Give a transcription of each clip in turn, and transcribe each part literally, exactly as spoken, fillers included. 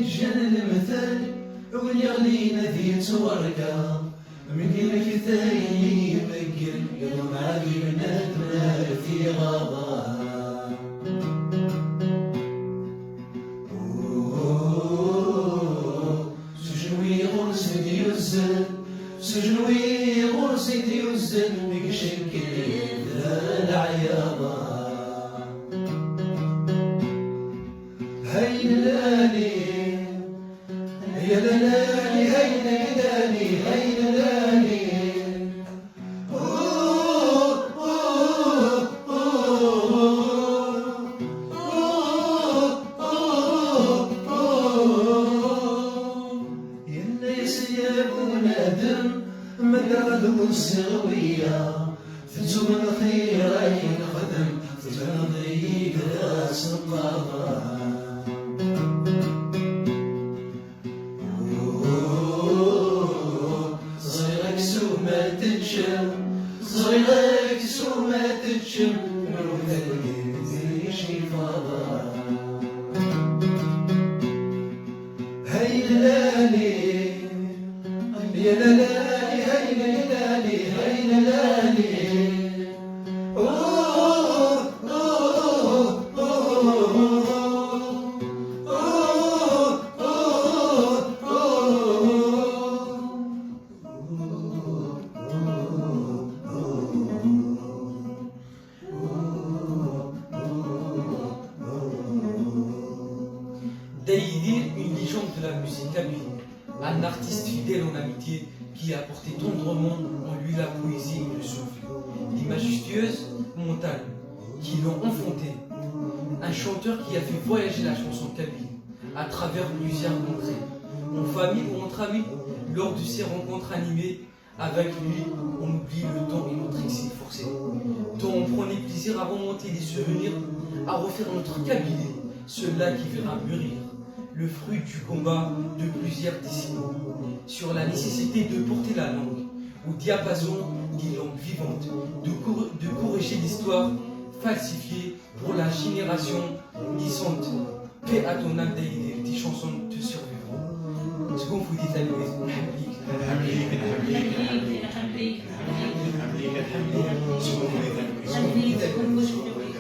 Ǧǧan lemtel, win iɣlin ad yettwarka, mi d-yemmekta yili yemeggen, iḍemɛen di bnadem ar tiɣaḍa. S ujenwi ɣur-s i d-yuzzel, s ujenwi ɣur-s i d-yuzzel, mi icekkel d leɛyaḍa. Hay lali, ya lali, hay lali, hay lali. Yenna-yas ya bunadem, ma d aɣ-d-wessiɣ wiya, tettun lxir ay nexdem, teǧǧneḍ-iyi-d asenqaḍ. Ẓriɣ aksum ad teččem, ẓriɣ aksum ad teččem, nruḥ ad d-icifaḍ. Hay lali, ya lali, hay lali, hay lali. Daydir, une légende de la musique kabyle, un artiste fidèle en amitié qui a apporté tendrement en lui la poésie et le souffle, les majestueuses montagnes qui l'ont enfanté, un chanteur qui a fait voyager la chanson kabyle à travers plusieurs contrées, en famille ou entre amis, lors de ces rencontres animées avec lui, on oublie le temps et notre excès forcé. Tant on prenait plaisir à remonter les souvenirs, à refaire notre Kabylie, celle-là qui verra mûrir le fruit du combat de plusieurs décennies, sur la nécessité de porter la langue au diapason des langues vivantes, de, cor- de corriger l'histoire falsifiée pour la génération naissante. Paix à ton âme, Daydir, tes chansons te survivront. Sgunfu di talwit, nḥemmel-ik, nḥemmel-ik, nḥemmel-ik, nḥemmel-ik, nḥemmel-ik, nḥemmel-ik, nḥemmel-ik, sgunfu di talwit, sgunfu di talwit, sgunfu di talwit.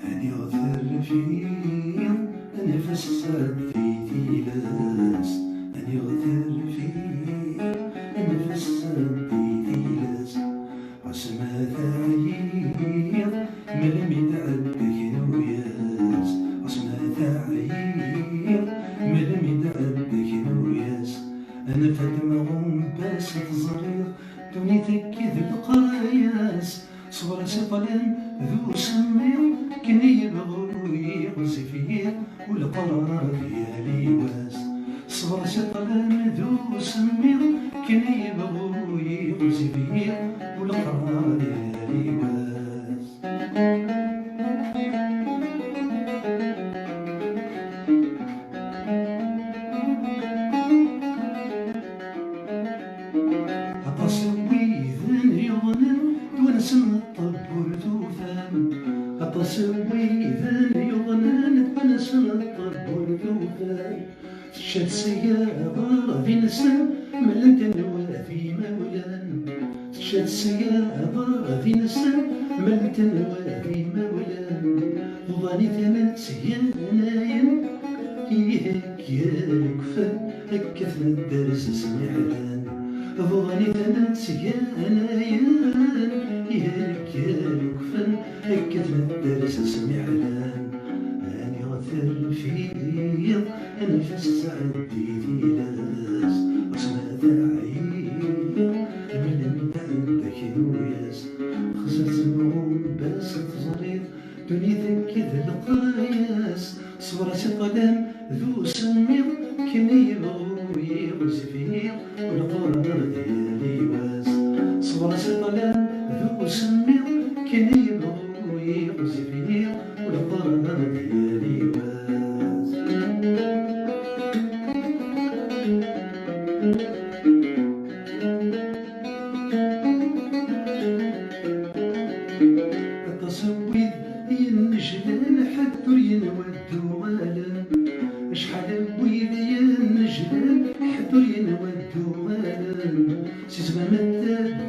Aniɣ terfiḍ, anef-as sɛeddi tilas. Aniɣ terfiḍ, anef-as sɛeddi tilas. Ɣas ma teɛyiḍ, melmi d-ɛedda kenwi-as. Ɣas ma teɛyiḍ, melmi d-ɛedda kenwi-as. Anef ad d-mɣumbas teẓriḍ, ddunit-agi d leqraya-s. Ṣṣber-as iṭlan d usemmiḍ, akken i yebɣu yiɣzif yiḍ, uleqrar di yal yiwas. Ṣṣber-as iṭlan d usemmiḍ, akken i yebɣu yiɣzif yiḍ, uleqrar di yal yiwas. Aṭas n widen yuḍnen, twensen ṭṭebbur tufam. Tečča-d seg-a ɣer din-sen, mlent-ten wa d imawlan. Tečča-d seg-a ɣer din-sen, mlent-ten wa d imawlan. Tuḍanit-nni ttganayen, ihegga lekfen, akka tnedder s asmiɛlan. Tuḍanit-nni ttganayen, ihegga lekfen, akka tnedder s asmiɛlan. Aniɣ terfiḍ, anef-as tesɛeddi tilas, ɣas ma teɛyiḍ, mel-d ɛendek nuyas. Xzert temɣumbas ad teẓriḍ, ddunit-agi d leqraya-s. Ṣber-as i ṭṭlam d usemmiḍ, ken yebɣu yiɣzif-nni, ur neqqar d yal yiwas. Ṣber-as i ṭṭlam d usemmiḍ, ken yebɣu yiɣzif-nni, ur neqqar d yal yiwas. Aṭas n wid yennejlan, ḥedd ur yenwa ad d-uɣalen. Acḥal n wid yennejlan, ḥedd ur yenwa ad d-uɣalen. Si zman n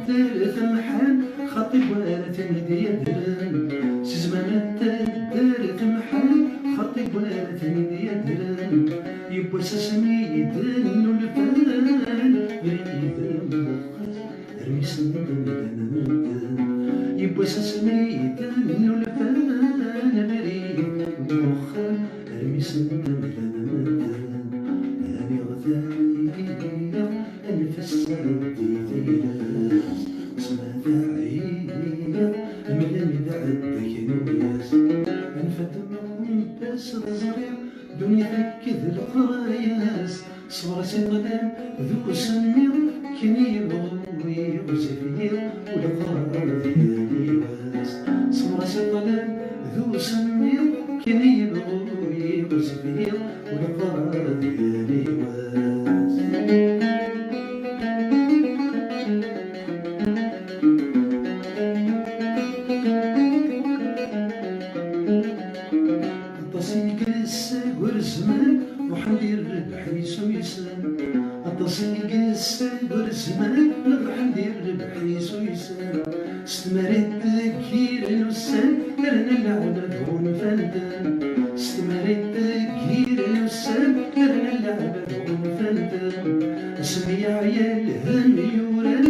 taddart mḥan, xaṭi wara ten-id-yadren. Si zman n taddart mḥan, xaṭi wara ten-id-yadren. Yiwwas asmi i d-nnulfan, brid n lxaṣ, armi senden llan medden. Yiwwas asmi i d-nnulfan, brid n uxxam, armi senden llan medden. Aniɣ teɛyiḍ, anef-as tesɛeddi tilas. Ɣas ma teɛyiḍ, mel-d ɛendek nuyas. Anef ad temɣumbas ad teẓriḍ, ddunit-agi d leqraya-s. Ṣber-as i ṭṭlam d usemmiḍ, ken yebɣu yiɣzif-nni, ur neqqar d yal yiwas. Ṣber-as i ṭṭlam d usemmiḍ, ken yebɣu yiɣzif-nni, ur neqqar d yal yiwas. Aṭas i yessagr zzman, ruḥen di rrbeḥ-is uysan. Aṭas i yessagr zzman, ruḥen di rrbeḥ-is uysan. S tmarit deg yir n ussan, rnan leɛbad ɣunfan-ten. S tmarit deg yir n ussan, rnan leɛbad ɣunfan-ten. Asmi yeɛya lhemm yuran,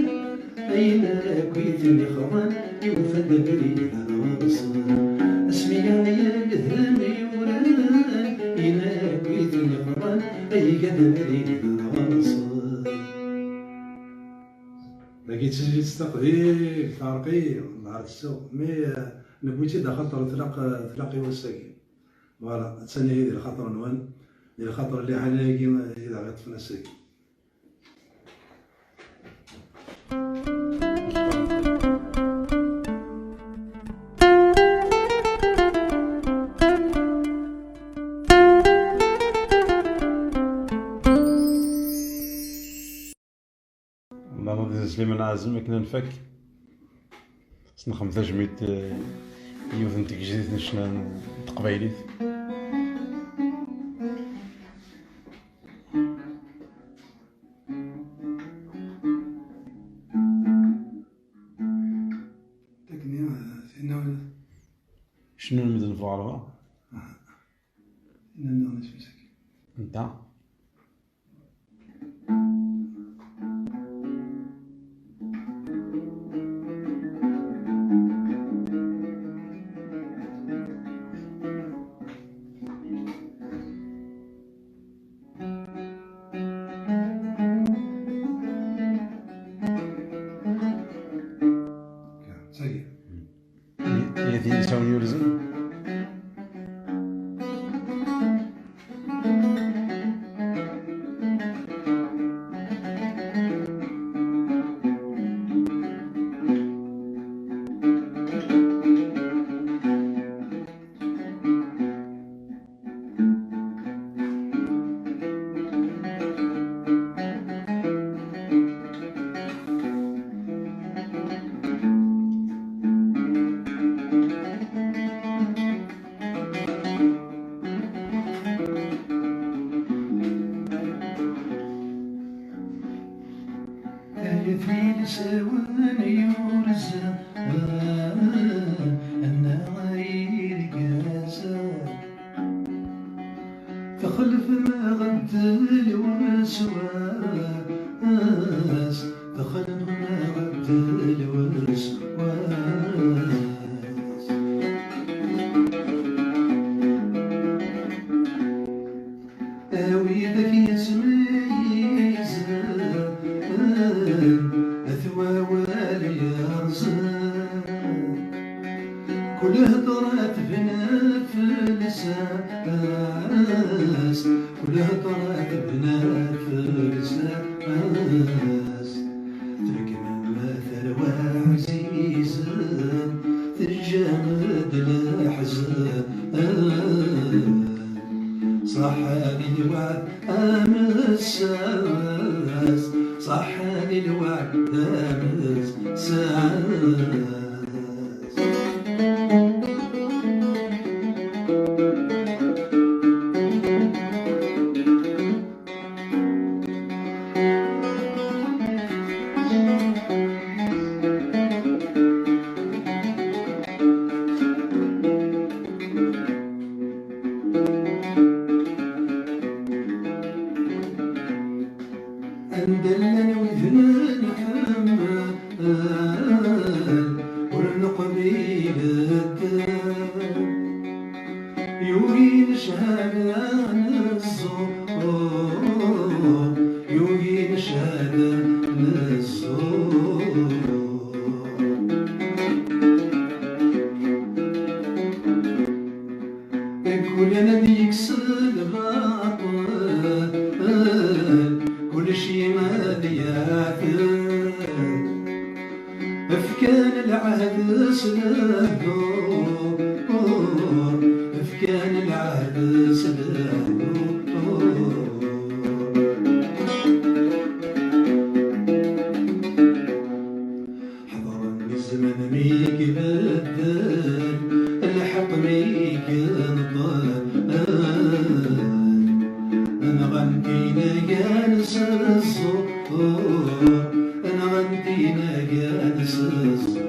ayen akk i ten-ixḍan, yufa-d abrid ad ɣersen. Asmi yeɛya lhemm yuran, ayen akk i ten-ixḍan, iga-d abrid ad ɣersen. Dagi d tizlit s taqbaylit, teɛreq-iyi, nehṛet ssuq. Mi, eh, newwi-tt-id axaṭer tlaq, tlaq i wass-agi. Voilà, attan ihi di lxaṭer-nwen, di lxaṭer n liḥala-agi i d aɣ-iṭṭfen ass-agi. Nnameḍ di Sliman Ɛazem akken ad nfak. Snexdem tajmilt, eh, i yiwet n tgejdit n ccna n teqbaylit. Takni, eh, tinna wala? Cnu lmedden ɣer berra. Aha. Tinna nniḍen isem-is akka. Nta. Ça y est. Yat yilsawen yurzen. Tilsawen yurzen, annaɣ ay irgazen. Texlef ma ɣeddel weswas, texlef ma ɣeddel weswas. A widak yettmeyyizen at wawal yerẓen, kul hedra tebna f lsas, kul hedra tebna f lsas. Trekmem tarwa ɛzizen, teǧǧam-d leḥzen. Ṣaḥa di lweɛd amessas, ṣaḥa di lweɛd amessas. Anda llan wid nḥemmel, ur neqbil ddel. Yugi lecḥal ad neẓẓu, yugi lecḥal ad neẓẓu. Kul ad yekkes lbaṭel, kullec ad yeɛtel. Fkan lɛehd s lehdur, fkan lɛehd s lehdur. Ḥeḍren zzman mi ibeddel, lḥeqq mi yenṭel. Nɣan tinagan s ẓẓur, nɣan tinagan s ẓẓur.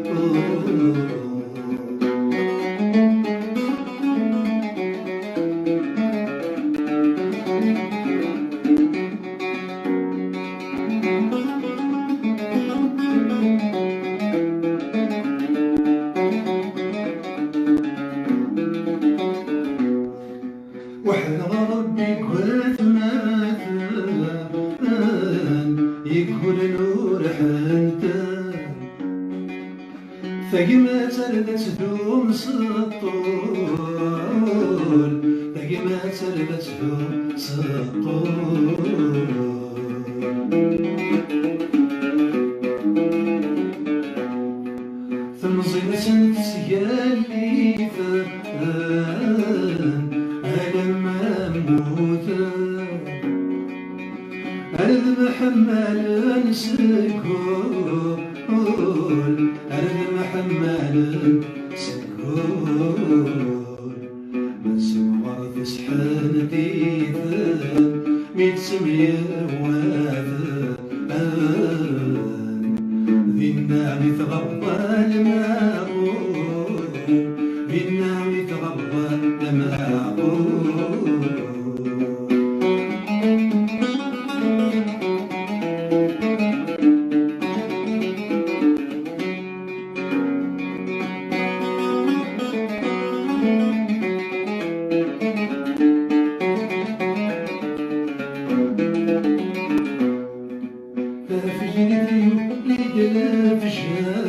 Weḥd-neɣ Ṛebbi deg watmaten, yeggullen ur ḥenten. Tagmat ar la teddum s ṭṭul, tagmat ar la teddum s ṭṭul. Temẓi-nsen tesgall-iten alamma mmuten. Ar d mḥemmalen seg ul, ar d mḥemmalen seg ul. Ma semɣer tesḥent-iten, mi ttemyiwaten, dinna i tɣerḍa lmeɛqul, dinna i tɣerḍa lmeɛqul. Tafejrit yuli-d lefjer,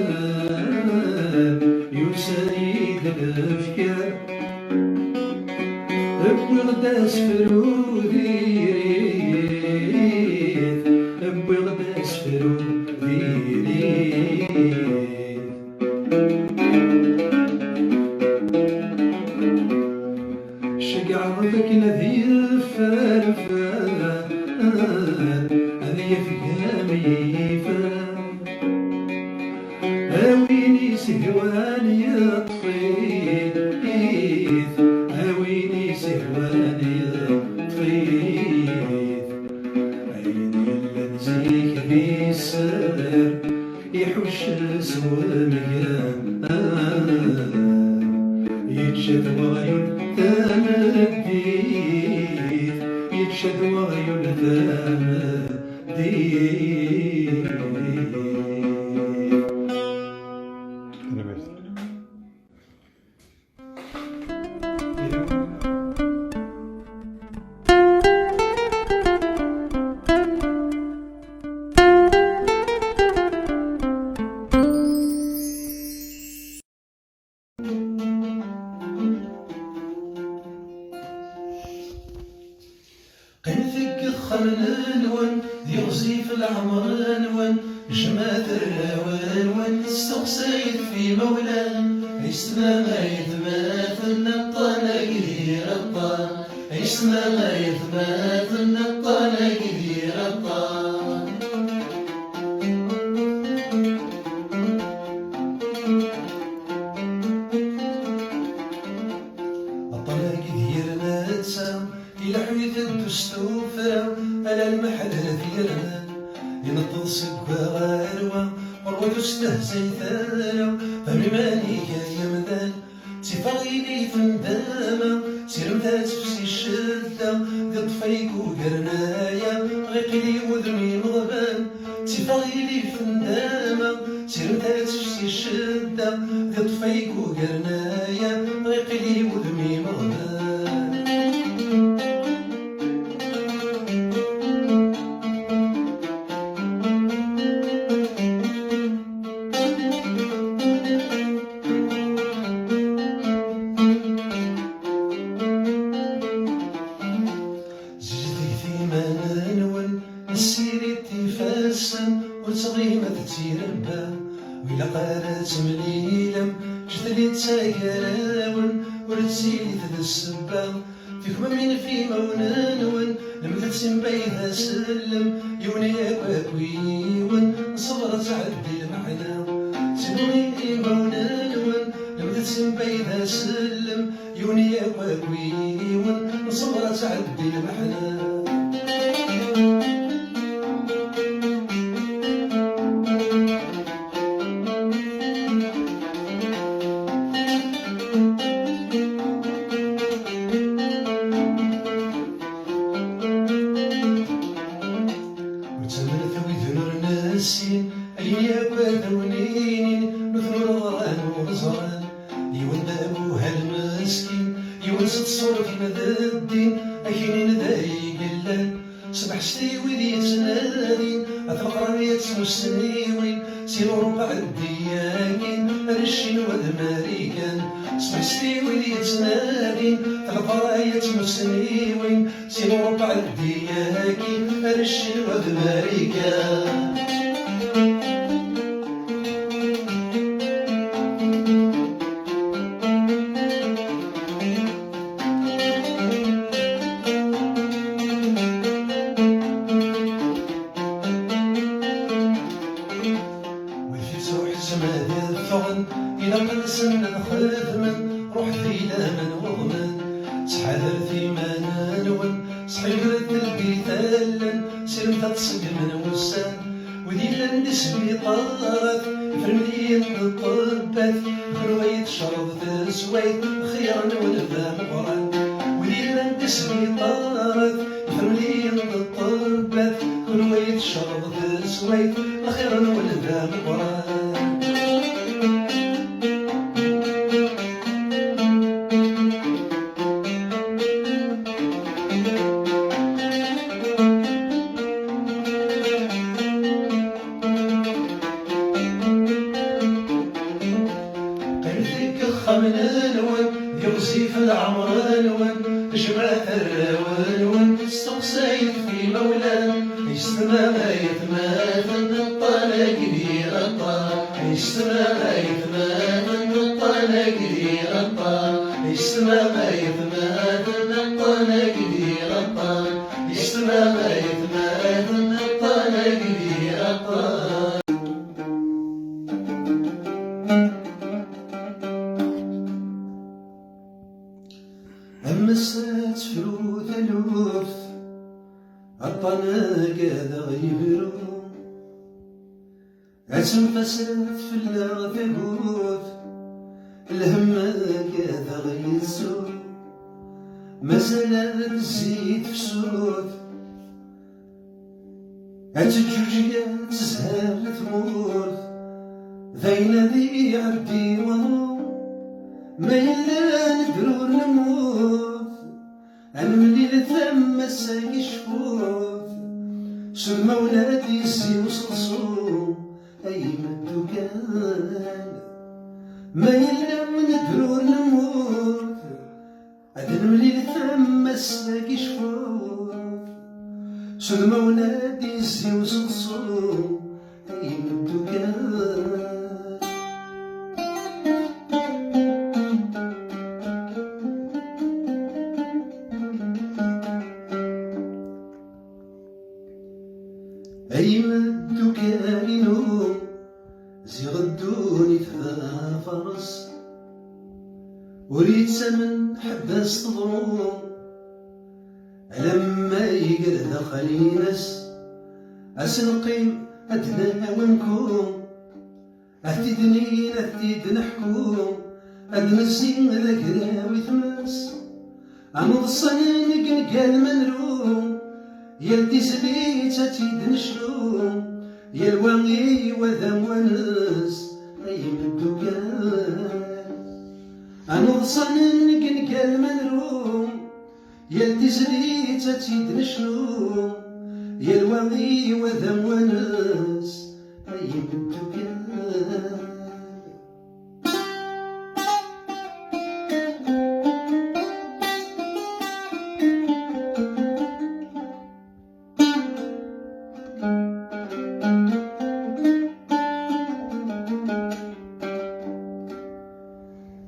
yusa-yi-d lefjer. Wwiɣ-d asefru diri-t, wwiɣ-d asefru diri-t. Ceggɛeɣ-t akken ad yeffer fad, ad yafgam yifad. A win yeshwan yeṭṭef-it, a win yeshwan yeṭṭef-it. Ayen yellan zik di sser, Iḥuccel s wemger, yečča-t weɣyul tameddit, yečča-t weɣyul tameddit. Tanemmirt. Qqimet deg yexxamen-nwen, d iɣzif leɛmer-nwen, jemɛet arraw-nwen, steqsayet f imawlan, ayetma, ayetmaten, aṭṭan-agi d yir aṭṭan, ayetma, ayetmaten, aṭṭan-agi d yir aṭṭan. Aṭṭan-agi d yir netta, ileḥḥu iteddu s tuffra, ala lmeḥal ara t-yernan. Ineṭṭeḍ seg wa ɣer wa, ɣer wa ur stehzayet ara, fhem iman-ik ay amdan. Ttif aɣilif n dama, sirem ad tefsi ccedda, di ṭṭfa yegugren aya, ɣiqil i wudem imeɣban. Ttif aɣilif n dama, sirem ad tefsi ccedda, di ṭṭfa yegugren aya, ɣiqil i wudem imeɣban. Zedget iman-nwen, nessirid ifassen, ur tettɣim ad tt-irebba. Ur ilaq ara ad temlilem, ǧǧet-d-itt gar-awen, ur ttili d ssebba. Tukmam inef imawen-nwen, lemdet simba d asellem, yiwen yakk akk yiwen, ṣṣber ad tɛeddi lmeḥna. Siwem imawen-nwen, lemdet simba d asellem, yiwen yakk akk yiwen, ṣṣber ad tɛeddi lmeḥna. Ur ttamnet widen ur nessin, ayen yakk ad awen-inin, nutni ur ɣran ur ẓran. Yiwen d abuhal meskin, yiwen s tṣurfin d ddin, akinin d ay yellan. Smeḥset i wid yettnadin at leqraya d tmussniwin, si Lurup ɛeddi akkin ar Ccinwa d Marikan. Smeḥset i wid yettnadin at leqraya d tmussniwin, si Lurup ɛeddi akkin ar Ccinwa d Marikan. Wid yettwaḥezmen ad ffɣen, ilaq-asen ad xedmen, ruḥet i laman uḍmen. Ttḥadaret iman-nwen, sḥibret lbit allan, sirmet ad tṣeggmem ussan. Wid yellan di sbiṭarat, ifremliyen d ṭṭebbat, kenwi tcerḍ teswayt, lxir-nwen d ameqqran. Wid yellan di sbiṭarat, ifremliyen d ṭṭebbat, kenwi tcerḍ teswayt, lxir-nwen d ameqqran. Qqimet deg yexxamen-nwen, d iɣzif leɛmer-nwen, jemɛet arraw-nwen, steqsayet f imawlan, ayetma, ayetmaten, aṭṭan-agi d yir aṭṭan, ayetma, ayetmaten, aṭṭan-agi d yir aṭṭan, ayetma, ayetmaten, aṭṭan-agi d yir aṭṭan, ayetma, ayetmaten, aṭṭan-agi d yir aṭṭan. Am ass ad tefru taluft, aṭṭan-agi ad aɣ-yebru. Ad Ttenfasat fell-aɣ tagut, lhemm-agi ad aɣ-yettu, mazal ad tezzi tefsut. Ad teǧǧuǧeg, ad tezher tmurt, d ayen ad iɛeddi waḍu, ma yella nedder ur nemmut. Ad nemlil tama-s-agi cfut, s udmawen ad d-yezzi useḍsu, ay imeddukal. Ma yella nedder ur nemmut, ad nemlil tama-s-agi cfut, s udmawen ad d-yezzi useḍsu, ay imeddukal. Ay imeddukal-inu, ziɣ ddunit d afares, ur yettamen ḥedd ad s-teḍru, alamma iger daxel-ines, ad s-neqqim ad d-nawi amku. Ad t-id-nin, ad t-id-neḥku, ad nezzi d agraw i tmes. Am uḍsan n yengal ma nru, yal tizlit ad tt-id-necnu, yal wa i wa d amwanes, ay imeddukal. Am uḍsan n yengal ma nru, yal tizlit ad tt-id-necnu, yal wa i wa d amwanes, ay imeddukal.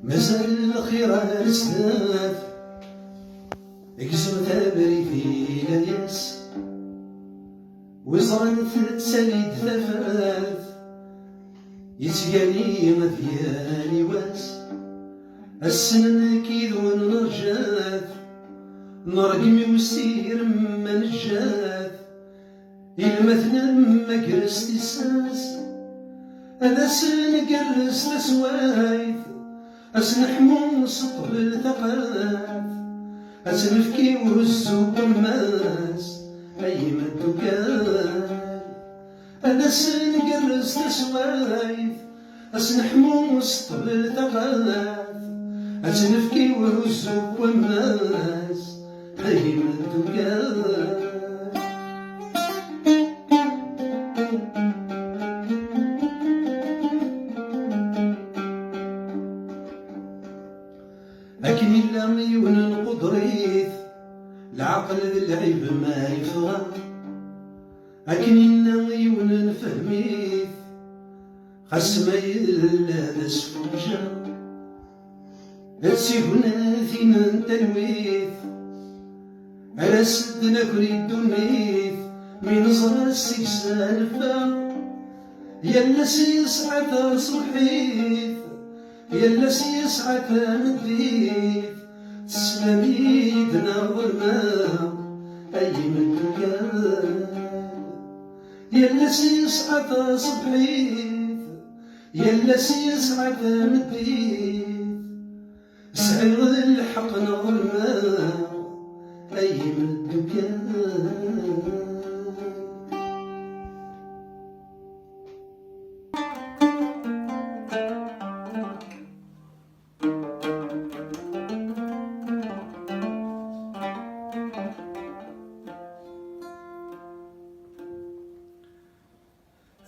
Mazal lxir ar zdat, gzem tabrit i layas, wi ẓran tettali-d tafat, yettgani ad yali wass, ass-n nekk yid-wen nerǧa-t, nergem i usirem ma neǧǧa-t, ilmaten am agres tissas, ad asen-gerrez taswayt, ad s-neḥmu s ṭṭbel taqat, ad s-nefk i uhuzzu n wammas, ay imeddukal. Ad asen-gerrez taswayt, ad s-neḥmu s ṭṭbel taqat, ad s-nefk i uhuzzu n wammas, ay imeddukal. Akken illa yiwen nquder-it, lɛeql d lɛib ma yeffeɣ. Akken inna yiwen nefhem-it, xas ma yella d asfuǧǧa, d tignatin n talwit, ara s-ddnakri ddunit, mi neẓra seg-s ad neffeɣ. Yal ass yesɛa taṣebḥit, yal ass yesɛa tameddit, teslam-iyi-d neɣ ḍelmeɣ, ay imeddukal. Yal ass yesɛa taṣebḥit, yal ass yesɛa tameddit, sɛiɣ lḥeqq neɣ ḍelmeɣ, ay imeddukal.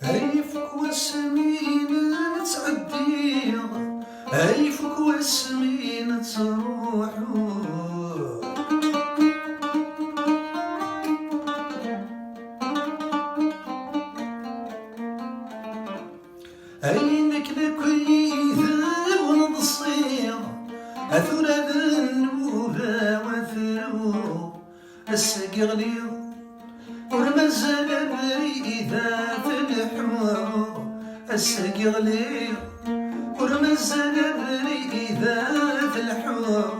Ay ifuk wasmi nettɛeddiɣ, ay ifuk wasmi nettruḥu. Ayen akken akk yid-wen ḍsiɣ, a tura d nnuba-w ad tru. Ass-agi ɣliɣ, ur mazal abrid ad t-lḥuɣ. Ass-agi ɣliɣ, ur mazal abrid ad t-lḥuɣ.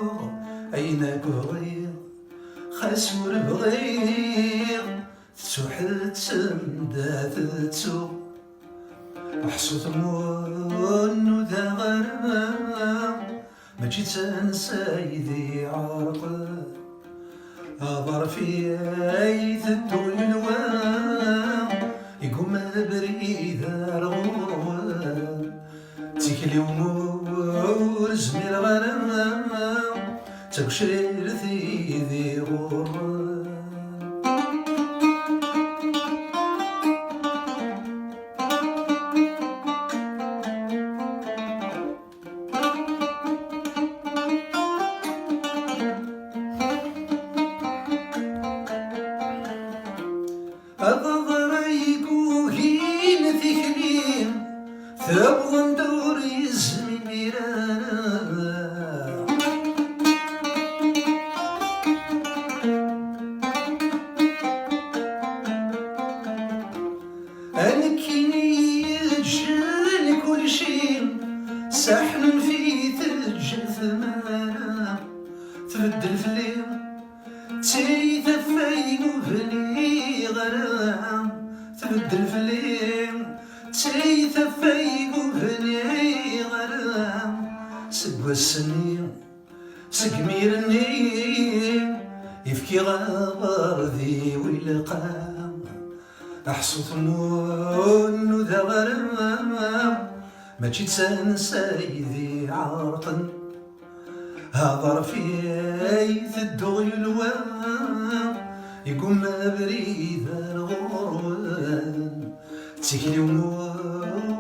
Ayen akk bɣiɣ, xas ur bɣiɣ, tettuḥettem da tettuɣ. Ḥṣut munnu d aɣerma, mačči d tansa i d iɛerqen. Aḍar fi ay tedduɣ yelwa, igumma abrid ar ɣur-wen. D tikli-w ur zmireɣ ara, d tagecrirt i d iɣurren. Aḍar ay yugin tikli, tewḍen-d ur yezmir ara. A nekkini yeǧǧan kulci, saḥnen fi teǧǧa tmara, tbeddel fell-i. D tayt ɣef wayen ur bniɣ ara, tbeddel fell-i. D tayt ɣef wayen ur bniɣ ara. Seg wass-nni, seg imir-nni, i fkiɣ aḍar d iwilqa. Ḥṣut munnu d aɣerma, mačči d tansa i d iɛerqen. Aḍar fi ay tedduɣ yelwa, igumma abrid ar ɣur-wen. D tikli-w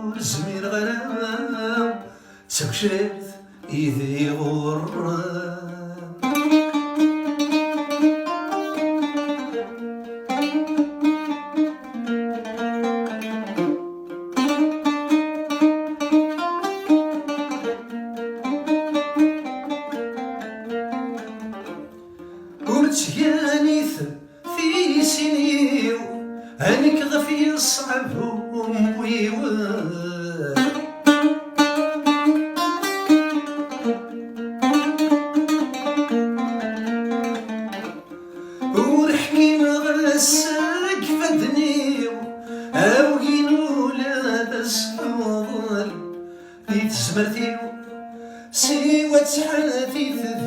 ur zmireɣ ara, d tagecrirt i d iɣurren. Ur ttganit tisin-iw, a nekk ɣef yeṣɛeb umwiwen. Ur ḥkimeɣ ass-a deg ifadden-iw, awgin ula d asfeḍel di tezmert-iw, siwa ttḥatit d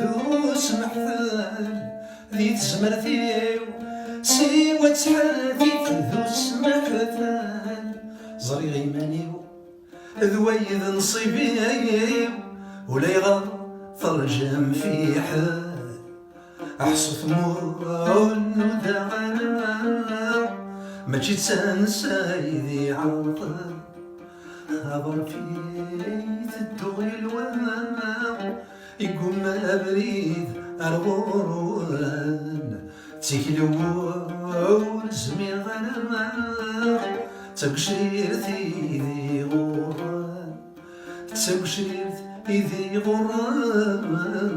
usmeḥtal. Di tezmert-iw, siwa ttḥatit d usmeḥtal. Ẓriɣ iman-iw d wayd nṣib-iw, ulayɣer terǧam fiḥel. Ḥṣut munnu d aɣerma, mačči d tansa i d iɛerqen. Aḍar fi ay tedduɣ yelwa, igumma abrid ar ɣur-wen. D tikli-w ur zmireɣ ara, d tagecrirt i d iɣurren. D tagecrirt i d iɣurren.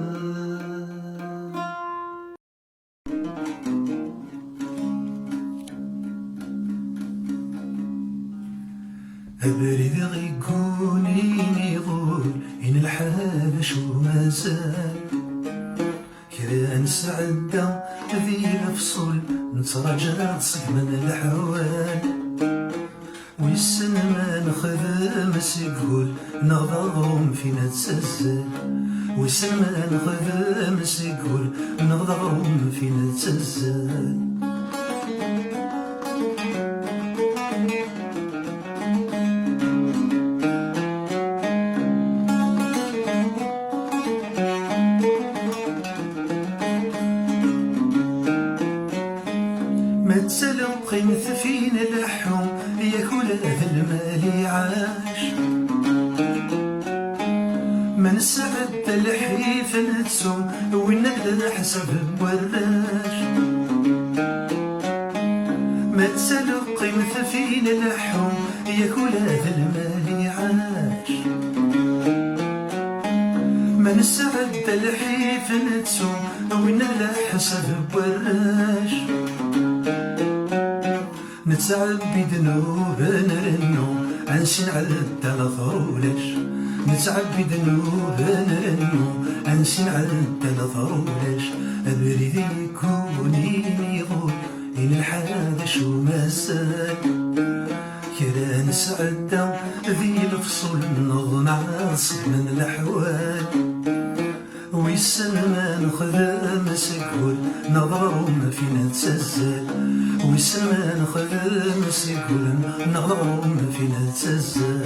Abrid i ɣ-iggunin iḍul, i nelḥa d acu mazal. Kra nesɛedda di lefṣul, nettraǧa ad ṣegmen leḥwal. Wissen ma nexdem seg wul, neɣ d aɣrum fi nettazzal. Wissen ma nexdem seg wul, neɣ d aɣrum fi nettazzal. Ma d taleqqimt fi nleḥḥu, yak ula d lmal iɛac. Ma nesɛedda lḥif nettu, winna d leḥsab n warrac. Ma d taleqqimt fi nleḥḥu, yak ula d lmal iɛac. Ma nesɛedda lḥif nettu, winna d leḥsab n warrac. Nettɛebbi ddnub nrennu, ansi nɛedda later ulac. Nettɛebbi ddnub nrennu, ansi nɛedda later ulac. Abrid i negguni niḍul, i nelḥa d acu mazal. Kra nesɛedda di lefṣul neḍmeɛ ṣegmen leḥwal. Wissen ma nexdem seg wul neɣ d aɣrum fi nettazzal. Wissen ma nexdem seg wul neɣ d aɣrum fi nettazzal.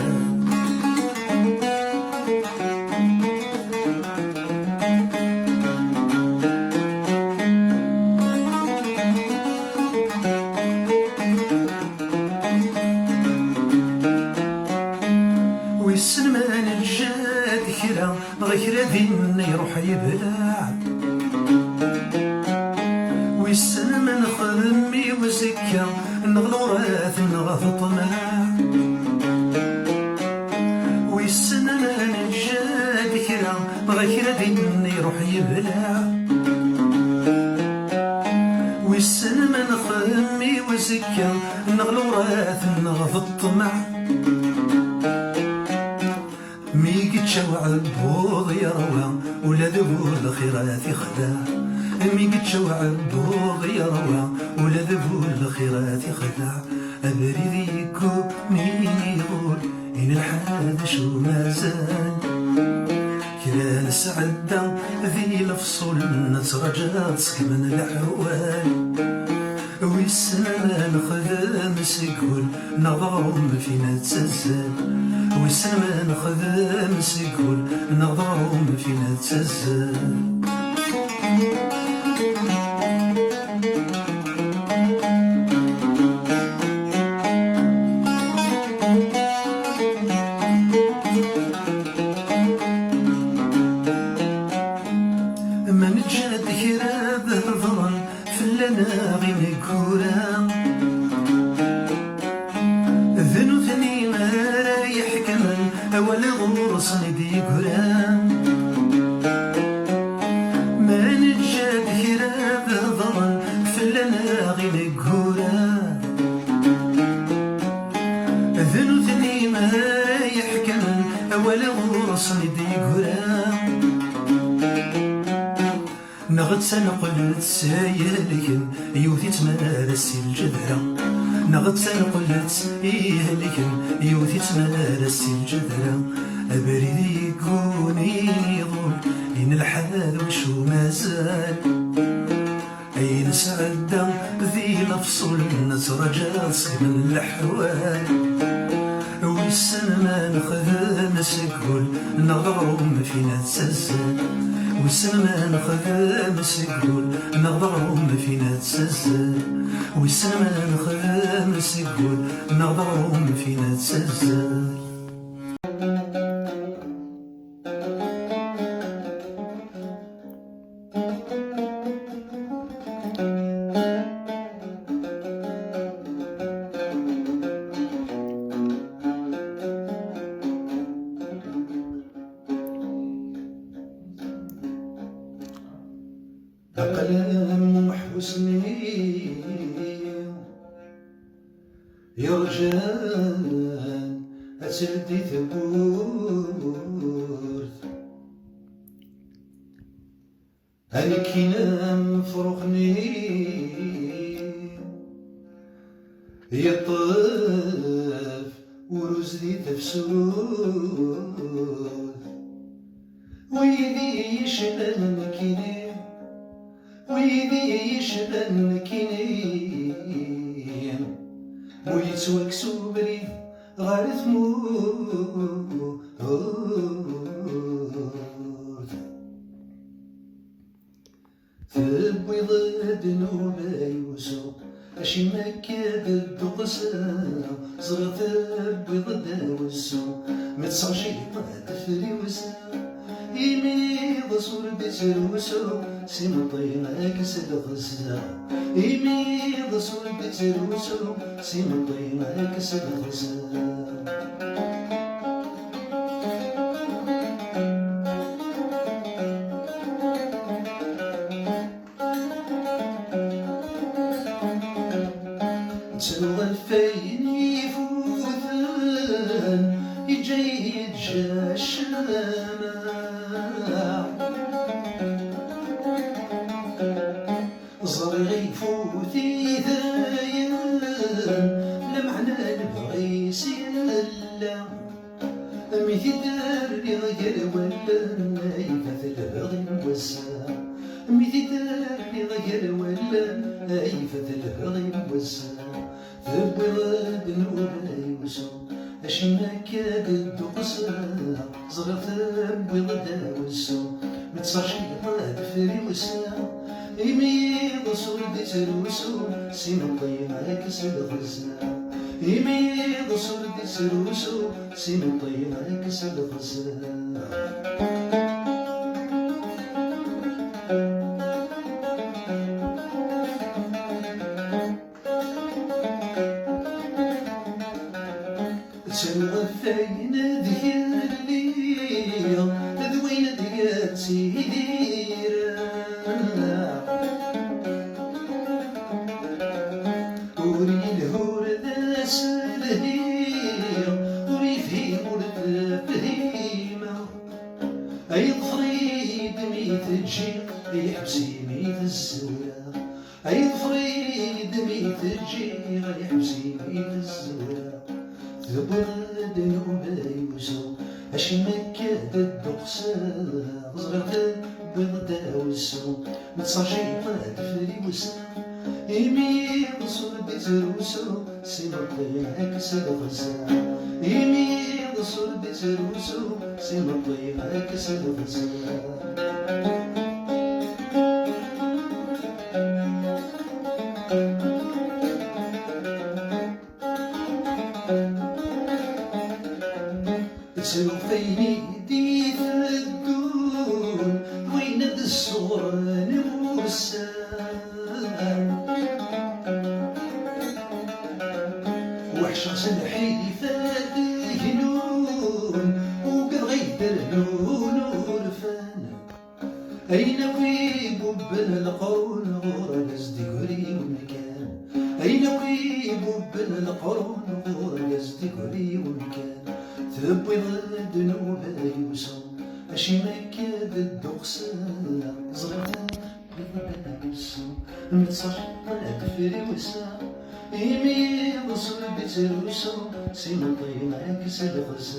Wissen ma neǧǧa-d kra, dɣa kra din iruḥ yebleɛ. Wissen ma nexdem i uzekka, neɣ lurat neɣ d ṭṭmeɛ. Wissen ma neǧǧa-d kra, dɣa kra din iruḥ yebleɛ. Wissen ma nexdem i uzekka, neɣ lurat neɣ d ṭṭmeɛ. Mi yečča uɛebbuḍ yerwa, ula d bu lxirat ixdeɛ. Mi yečča uɛebbuḍ yerwa, ula d bu lxirat ixdeɛ. Abrid yegguni iḍul, i nelḥa d acu mazal. Kra nesɛedda di lefṣul, nettraǧa ad ṣegmen leḥwal. Wissen ma nexdem seg wul neɣ d aɣrum fi nettazzal. Wissen ma nexdem seg wul neɣ d aɣrum fi nettazzal. Ma neǧǧa-d kra d hedren fell-aneɣ ineggura. D nutni ara iḥekmen awal ɣur-sen i d-yeggran. Ma neǧǧa-d kra d hedren fell-aneɣ ineggura. D nutni ara iḥekmen awal ɣur-sen i d-yeggran. Neɣ d taneqlet ihelken, yiwet-itt mara si lǧedra. Neɣ d taneqlet ihelken, yiwet-itt mara si lǧedra. Abrid yegguni iḍul, i nelḥa d wacu mazal. Ayen sɛedda di lefṣul, nettraǧa ad ṣegmen leḥwal. Wissen ma nexdem seg wul neɣ d aɣrum fi nettazzal. Wissen ma nexdem seg wul neɣ d aɣrum fi nettazzal. Wissen ma nexdem seg wul neɣ d aɣrum fi nettazzal. Aql-am uḥusni yerǧan ad teldi tewwurt. Anekkini am ufrux-nni yeṭṭef uruz di tefsut. Wid i yecban nekkini, wid i yecban nekkini, mu yettwakkes ubrid ɣer tmurt. Tewwiḍ-d nnuba-y usu, acimi akka d dduqseɣ? Ẓriɣ tewwiḍ-d awessu, ma tseɣciṭ ad friwseɣ. Imi ɣes ur d-ittrusu, s imeṭṭi ad k-sdelxseɣ. Imi ɣes ur d-ittrusu, s imeṭṭi ad k-sdelxseɣ. Ttruɣ ɣef wayen ifuten, yeǧǧa-yi-d jacc lmeɛna. Ẓriɣ ifut-it dayen, lameɛna lebɣi Tiderriɣ gar wallen, ay fat lehɣi n wass-a. Mi tiderriɣ gar wallen, ay fat lehɣi n wass-a. Tewwiḍ-d nnuba-iw s acimi akka d-dduqseɣ, ẓriɣ tewwiḍ-d awessu, mettaciḍ-d friwsa. Imi iḍes ur d-ittrusu, s imeṭṭi ad k-selxeṣ. Imi iḍes ur d-ittrusu, s imeṭṭi ad k-selxeṣ. Ttruɣ ɣef wayen deg lliɣ, d wayen deg ttidireɣ. Ur yelhi ur d aselhi, ur yefhim ur tefhimeɣ. Ay ḍfer-iyi-d mi teǧǧiɣ, ay ḥbes-iyi mi tezwreɣ. Ay ḍfer-iyi-d mi teǧǧiɣ, ay ḥbes-iyi mi tezwreɣ. Tewwiḍ-d nnuba-iw s acimi akka d-dduqseɣ, ẓriɣ tewwiḍ-d awessu, mettaciḍ-d friwsa. Imi iḍes ur d-ittrusu, s imeṭṭi ad k-selxeṣ. Imi iḍes ur d-ittrusu, s imeṭṭi ad k-selxeṣ. Ttruɣ ɣef wayen i d-iteddun, d wayen ad d-ssuɣren wussan. Weḥceɣ s lḥif ad gnun, ugadeɣ ad d-rnun urfan. Ayen akk ibubben leqrun, ɣur-s d-igri umkan. Ayen akk ibubben leqrun, ɣur-s d-igri umkan. Tewwiḍ-d nnuba-iw s acimi akka d-dduqseɣ, ẓriɣ tewwiḍ-d awessu, mettaciḍ-d friwsa. Imi iḍes ur d-ittrusu, s imeṭṭi ad k-selxeṣ.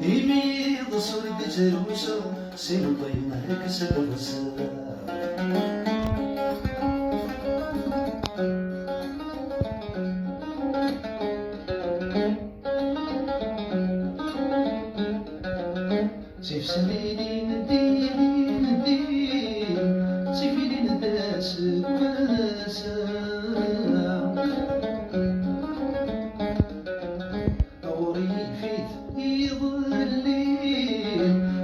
Imi iḍes ur d-ittrusu, s imeṭṭi ad k-selxeṣ. Sif sabilin din din, sifilin d aseggas. Ɣur-i yif-it iḍelli,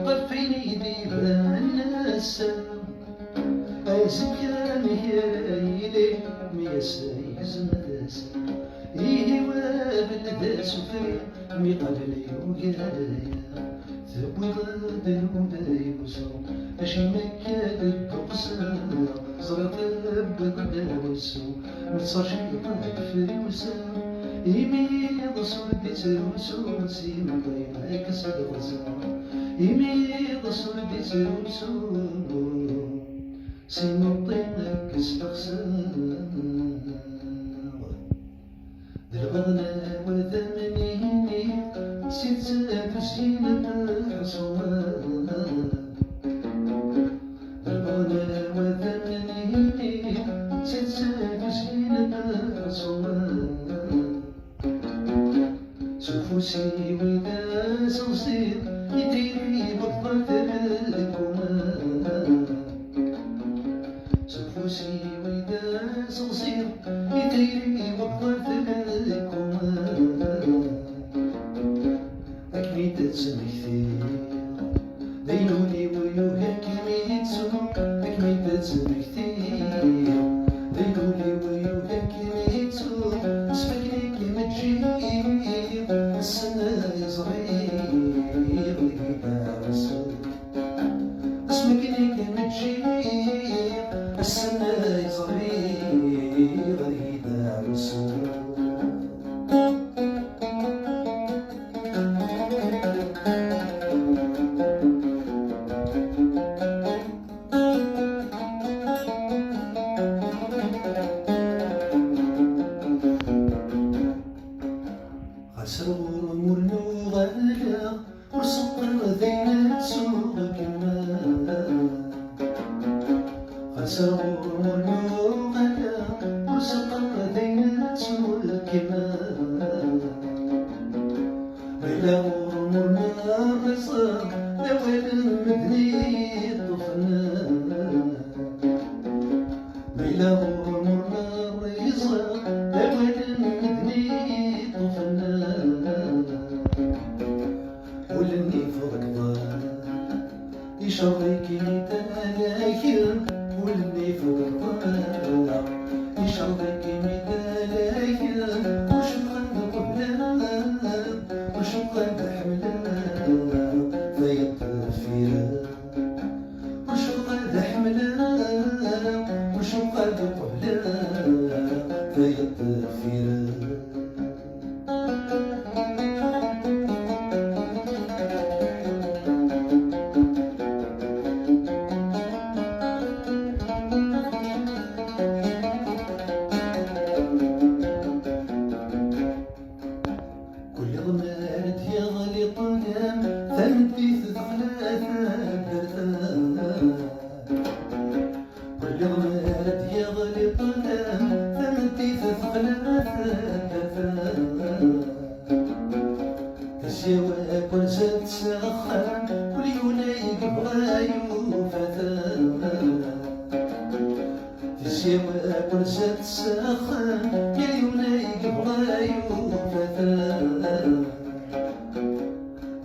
ɣef wayen i d-iban ass-a. Azekka amek ara yili, mi ass-a yegzem d ass-a? Ihi wa beled asufri, mi qabel yugar aya. Tewwiḍ-d nnuba-iw s acimi akka d-dduqseɣ, ẓriɣ tewwiḍ-d awessu, mettaciḍ-d friwsa. Imi iḍes ur d-ittrusu, s imeṭṭi ad k-selxeṣ. Imi iḍes ur d-ittrusu, s imeṭṭi ad k-selxeṣ. D lbaḍna-w ad am-iniɣ, si tezyin n leḥṣun. D lbaḍna-w ad am-iniɣ, si tezyin n leḥṣun. S ufus-iw i d aseɣẓiɣ, i tayri-w akter telkum. S ufus-iw i d aseɣẓiɣ, i tayri-w akter telkum. Akken i d-ttmektiɣ, d ayen ul-iw yugi ad kem-yettu. Akken i d-ttmektiɣ, d ayen ul-iw yugi ad kem-yettu. Asmi akken i kem-ǧǧiɣ, ass-nni ẓriɣ deg-i d aɛusu. Asmi akken i kem-ǧǧiɣ, ass-nni ẓriɣ deg-i d aɛusu. Xas ar ɣur-m ur nuɣal ara, ur Yella ɣur-m ur nerriẓ, d awal n medden i yeṭṭufen. Ma yella ɣur-m ur nerriẓ, d awal n medden i yeṭṭufen. Ul-nni tḍegḍeḍ, icerḍ-ik-id alak, ul-nni tḍegḍeḍ, icerḍ-ik-id alak, ur cemqen qeblen, ur cemqen ḥemmlen, tayeḍ deffir. Ur cemqen ḥemmlen, ur cemqen qeblen, tayeḍ deffir. Kul iḍ mi ara d-yeɣli ṭṭlam, tameddit texla taddart. Kul iḍ mi ara d-yeɣli ṭṭlam, tameddit texla taddart. Tizya wakk rzant s axxam, kul yiwen ay yebɣa yufa-t. Tizya wakk rzant s axxam, yal yiwen ay yebɣa yufa-t.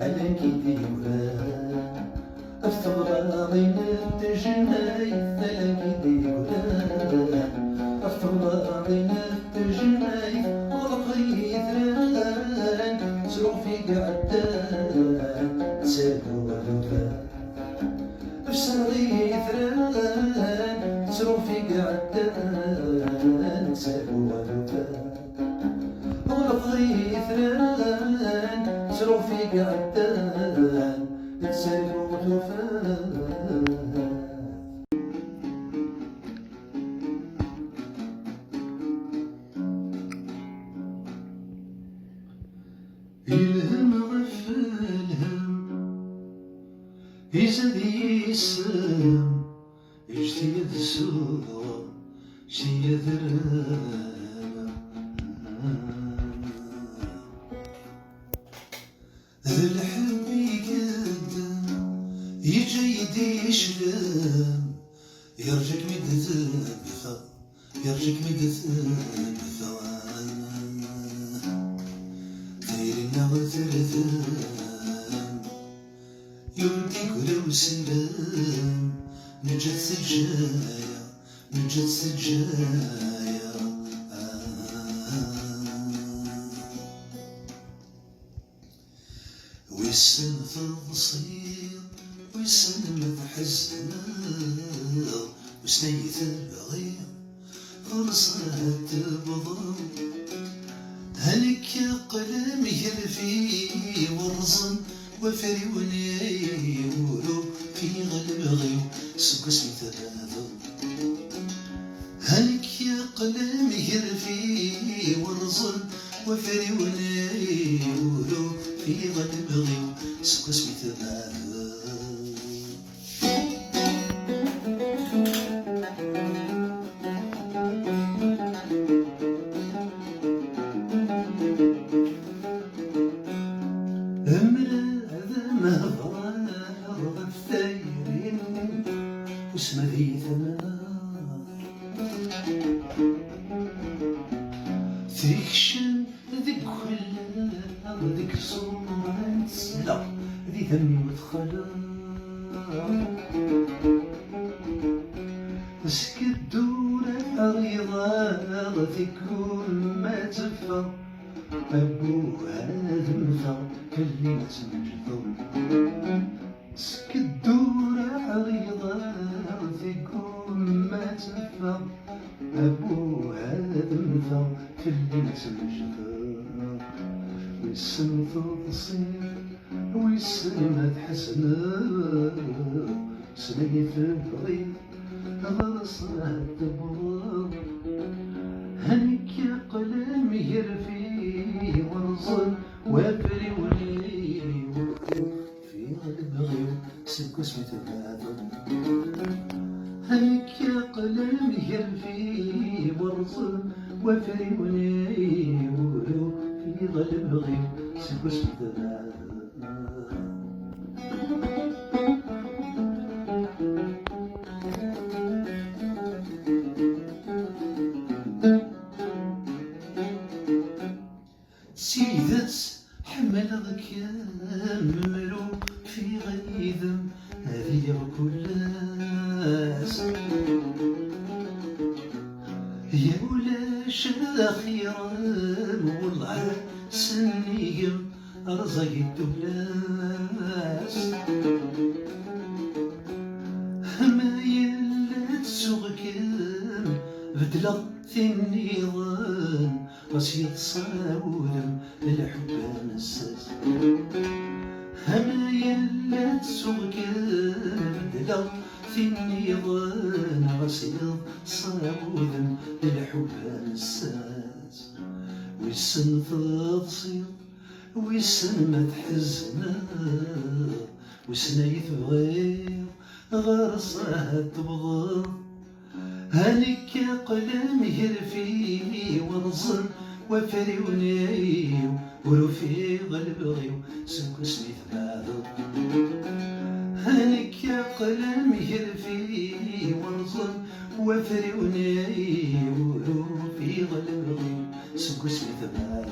Allen i d-yegran ɣef temɣarin n tejnayt, allen i d-yegran ɣef temɣarin n tejnayt, ɣleq yitran, ttruɣ f iɛeddan, ttarguɣ lukan. Fseɣ yitran, ttruɣ f iɛeddan, ttarguɣ lukan. Ɣleq yitran, ttruɣ f iɛeddan, ttarguɣ tufat. Ilhem ɣef lhem, izad yis-m, ǧǧet-iyi ad suɣeɣ, ǧǧet-iyi ad rreɣ. D lḥebb i yedden, yeǧǧa-yi-d iclem, yerǧa-kem-id tebteɣ, yerǧa-kem-id tebteɣ. Tayri-nneɣ terdem, yurem-d igrew s lem, neǧǧa-tt teǧǧa-yaɣ, neǧǧa-tt teǧǧa-yaɣ. Wissen teḍsiḍ, wissen ma tḥezneḍ, wissen ay tebɣiḍ, ɣur-s ad tebḍeḍ. Ha nekk aql-am gar fi werẓen, wafriwen ay uru, fiɣ lebɣi-w, seg wasmi tebɛdeḍ. Ha nekk aql-am gar fi werẓen, wafriwen ay uru, fiɣ lebɣi-w, seg wasmi tebɛdeḍ. Ammer ad am-hedreɣ ɣef tayri-nnem, usma d iyi-tamneḍ. Tekcem deg ukellaɣ, deg iṣuṛan tesleɣ, di tamiwt xleɣ. Skeddur aɣiḍar tikkun ma teffeɣ, abbuh ad mmteɣ, fell-i ad tmeǧdeḍ. Skeddur aɣiḍar tikkun ma teffeɣ, abbuh ad mmteɣ, fell-i ad tmeǧdeḍ. Wissen teḍsiḍ, wissen ma tḥezneḍ, s lay tebɣiḍ, ɣer ṣṣeḥ tewwḍeḍ. Ha nekk aql-am gar fi werẓen, wafriwen ay uru, fiɣ lebɣi-w, seg wasmi tebɛdeḍ. Ha nekk aql-am gar fi werẓen, wafriwen ay uru, fiɣ lebɣi-w, Seg wasmi d-, d tidet ḥemmleɣ-kem, mru fiɣ yid-m ad iliɣ kul ass. Ya ulac axir-m, wellah sennig-m rẓagit tullas. Ma yella ttuɣ-kem, beddleɣ tin nniḍen, ɣas yeḍsa wudem lḥebb amessas. Ama yella ttuɣ-kem, beddleɣ tin nniḍen, ɣas yeḍsa wudem lḥebb amessas. Wissen teḍsiḍ, wissen ma tḥezneḍ, wissen ay tebɣiḍ, ɣer-s ahat tewwḍeḍ. Ha nekk aql-am ger-fi, werẓen wafriwen-iw, ur ufiɣ lebɣi-w seg wasmi tbeɛdeḍ. Ha nekk aql-am ger-fi, werẓen wafriwen-iw, ur ufiɣ lebɣi-w seg wasmi tbeɛdeḍ.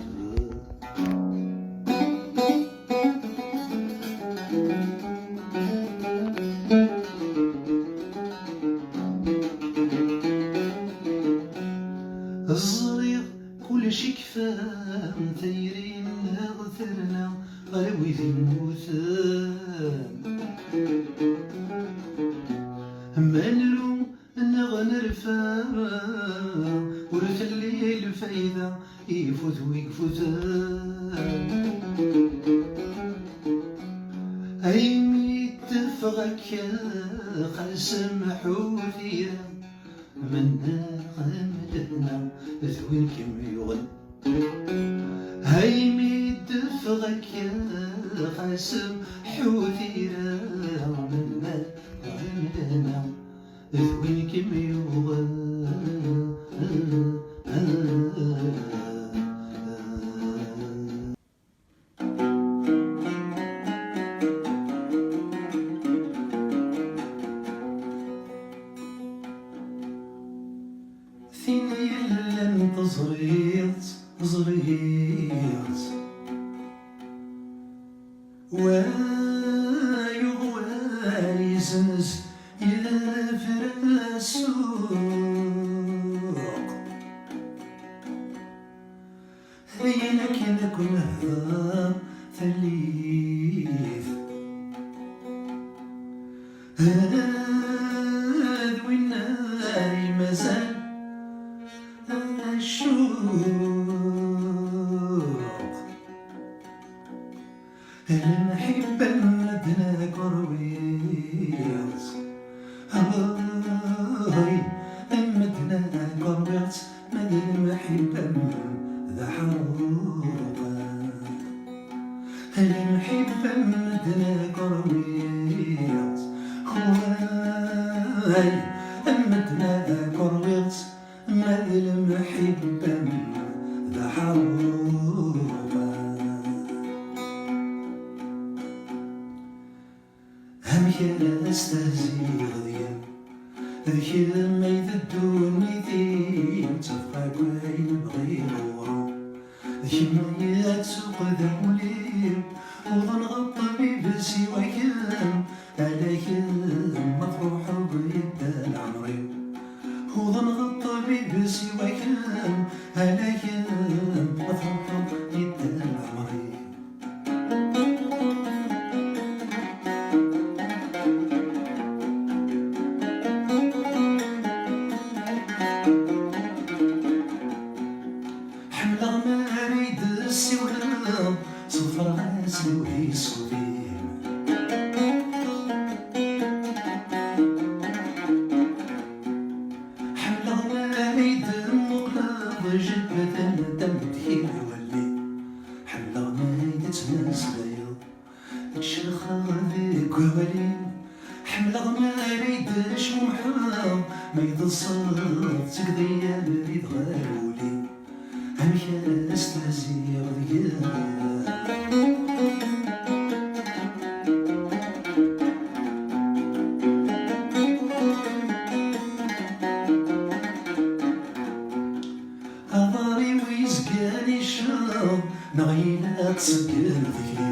Ẓriɣ kullec ikfa, tayri-nneɣ terna ɣer wid yemmuten. Ma nru neɣ nerfa, ur telli lfayda, ifut wi ifuten. Aymi teffeɣ akka, xas mḥu tira, mennaɣ am lehna d win kem-yuɣen. Aymi d-teffeɣ akka, xas mḥu tira, mennaɣ am lehna d win kem-yuɣen. Tin yellan teẓriḍ-tt, ẓriɣ-tt. Wa yuɣ wa yezzenz yefra ssuq. Ayen akken akk nehder tallit, d win ay mazal ccuq. Lemḥibba n medden akk ṛwiɣ-tt. Ay, medden akk ṛwiɣ-tt, ma d lemḥibba-m d aḥerruq. Lemḥibba n medden akk ṛwiɣ-tt. Ay, medden akk ṛwiɣ-tt, ma d lemḥibba-m d aḥerruq. Amek ara stehziɣ deg-m? D kemm ay d ddunit-iw, ttafeɣ akk ayen bɣiɣ ɣur-m. D kemm ay ad tessuqdeḍ ul-iw. Uḍneɣ ṭṭbib siwa kemm, ala kemm ma truḥeḍ yedda leɛmer-iw. Uḍneɣ ṭṭbib siwa kemm, ala kemm ma truḥeḍ yedda leɛmer-iw. Ḥemmleɣ mi ara yi-d-tessiwleḍ, ṣeḍfreɣ-as lewhi ṣṣut-im. Ḥemmleɣ mi ara yi-d-temmuqleḍ, jebden tameddit i walli. Ḥemmleɣ mi ara yi-d-tettmeslayeḍ, ttcelxeɣ deg wawal-im. Ḥemmleɣ mi ara yi-d-tecmumḥeḍ, ma yi-d-teḍseḍ, tettgeḍ-iyi abrid ɣer wul-im. Amek ara stehziɣ deg-m? ad tṣeggem tikli.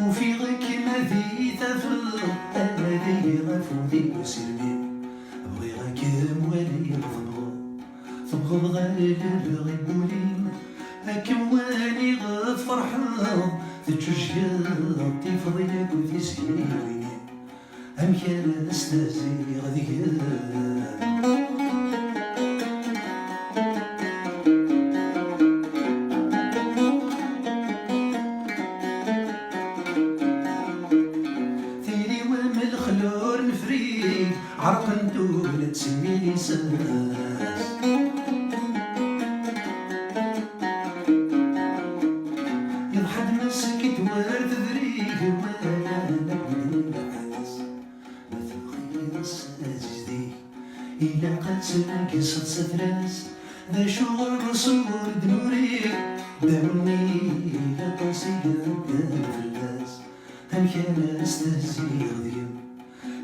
Ufiɣ-kem ad iyi-tafeḍ, ad iyi afud-iw s irmi. Bɣiɣ ad kem-waliɣ tebɣeḍ, tebɣeḍ ɣer lebɣi n wul-im. Ad kem-waliɣ tferḥeḍ, teǧǧuǧgeḍ, tifeḍ yakk tizyiwin-im. Amek ara stehziɣ deg-m? Tili-w am lexlur n frig, ɛerqent ula d timilisas. Yeḍḥa-d Mass Kitwar tedrig, wala akk d lḥess. Ma tebɣiḍ s azizdig, ilaq ad tneggeṣ s afras. D acu ɣer Ṛṛasul ur d-nuriɣ, ddaw-nni aṭas i iɛeddan fell-as. Amek ara stehziɣ deg-m?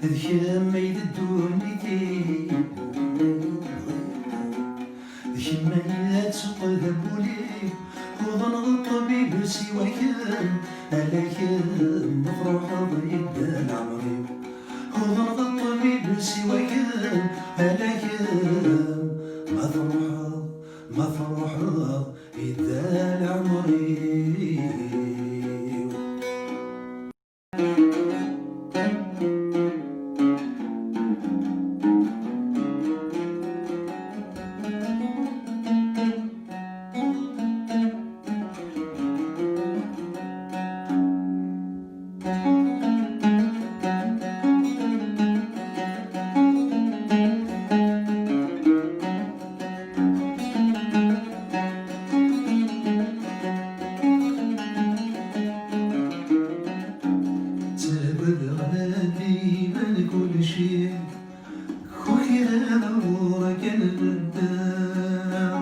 D kemm ay d ddunit-iw, d kemm ay d tuqqda n wul-iw. Uḍneɣ ṭṭbib siwa kemm, ala kemm ma truḥeḍ yedda leɛmer-iw. Uḍneɣ ṭṭbib siwa kemm, ala kemm ma truḥeḍ, ma truḥeḍ yedda leɛmer-iw. Ttagadeɣ ad d-iban kulci, kukireɣ ɣur-k ad beddeɣ.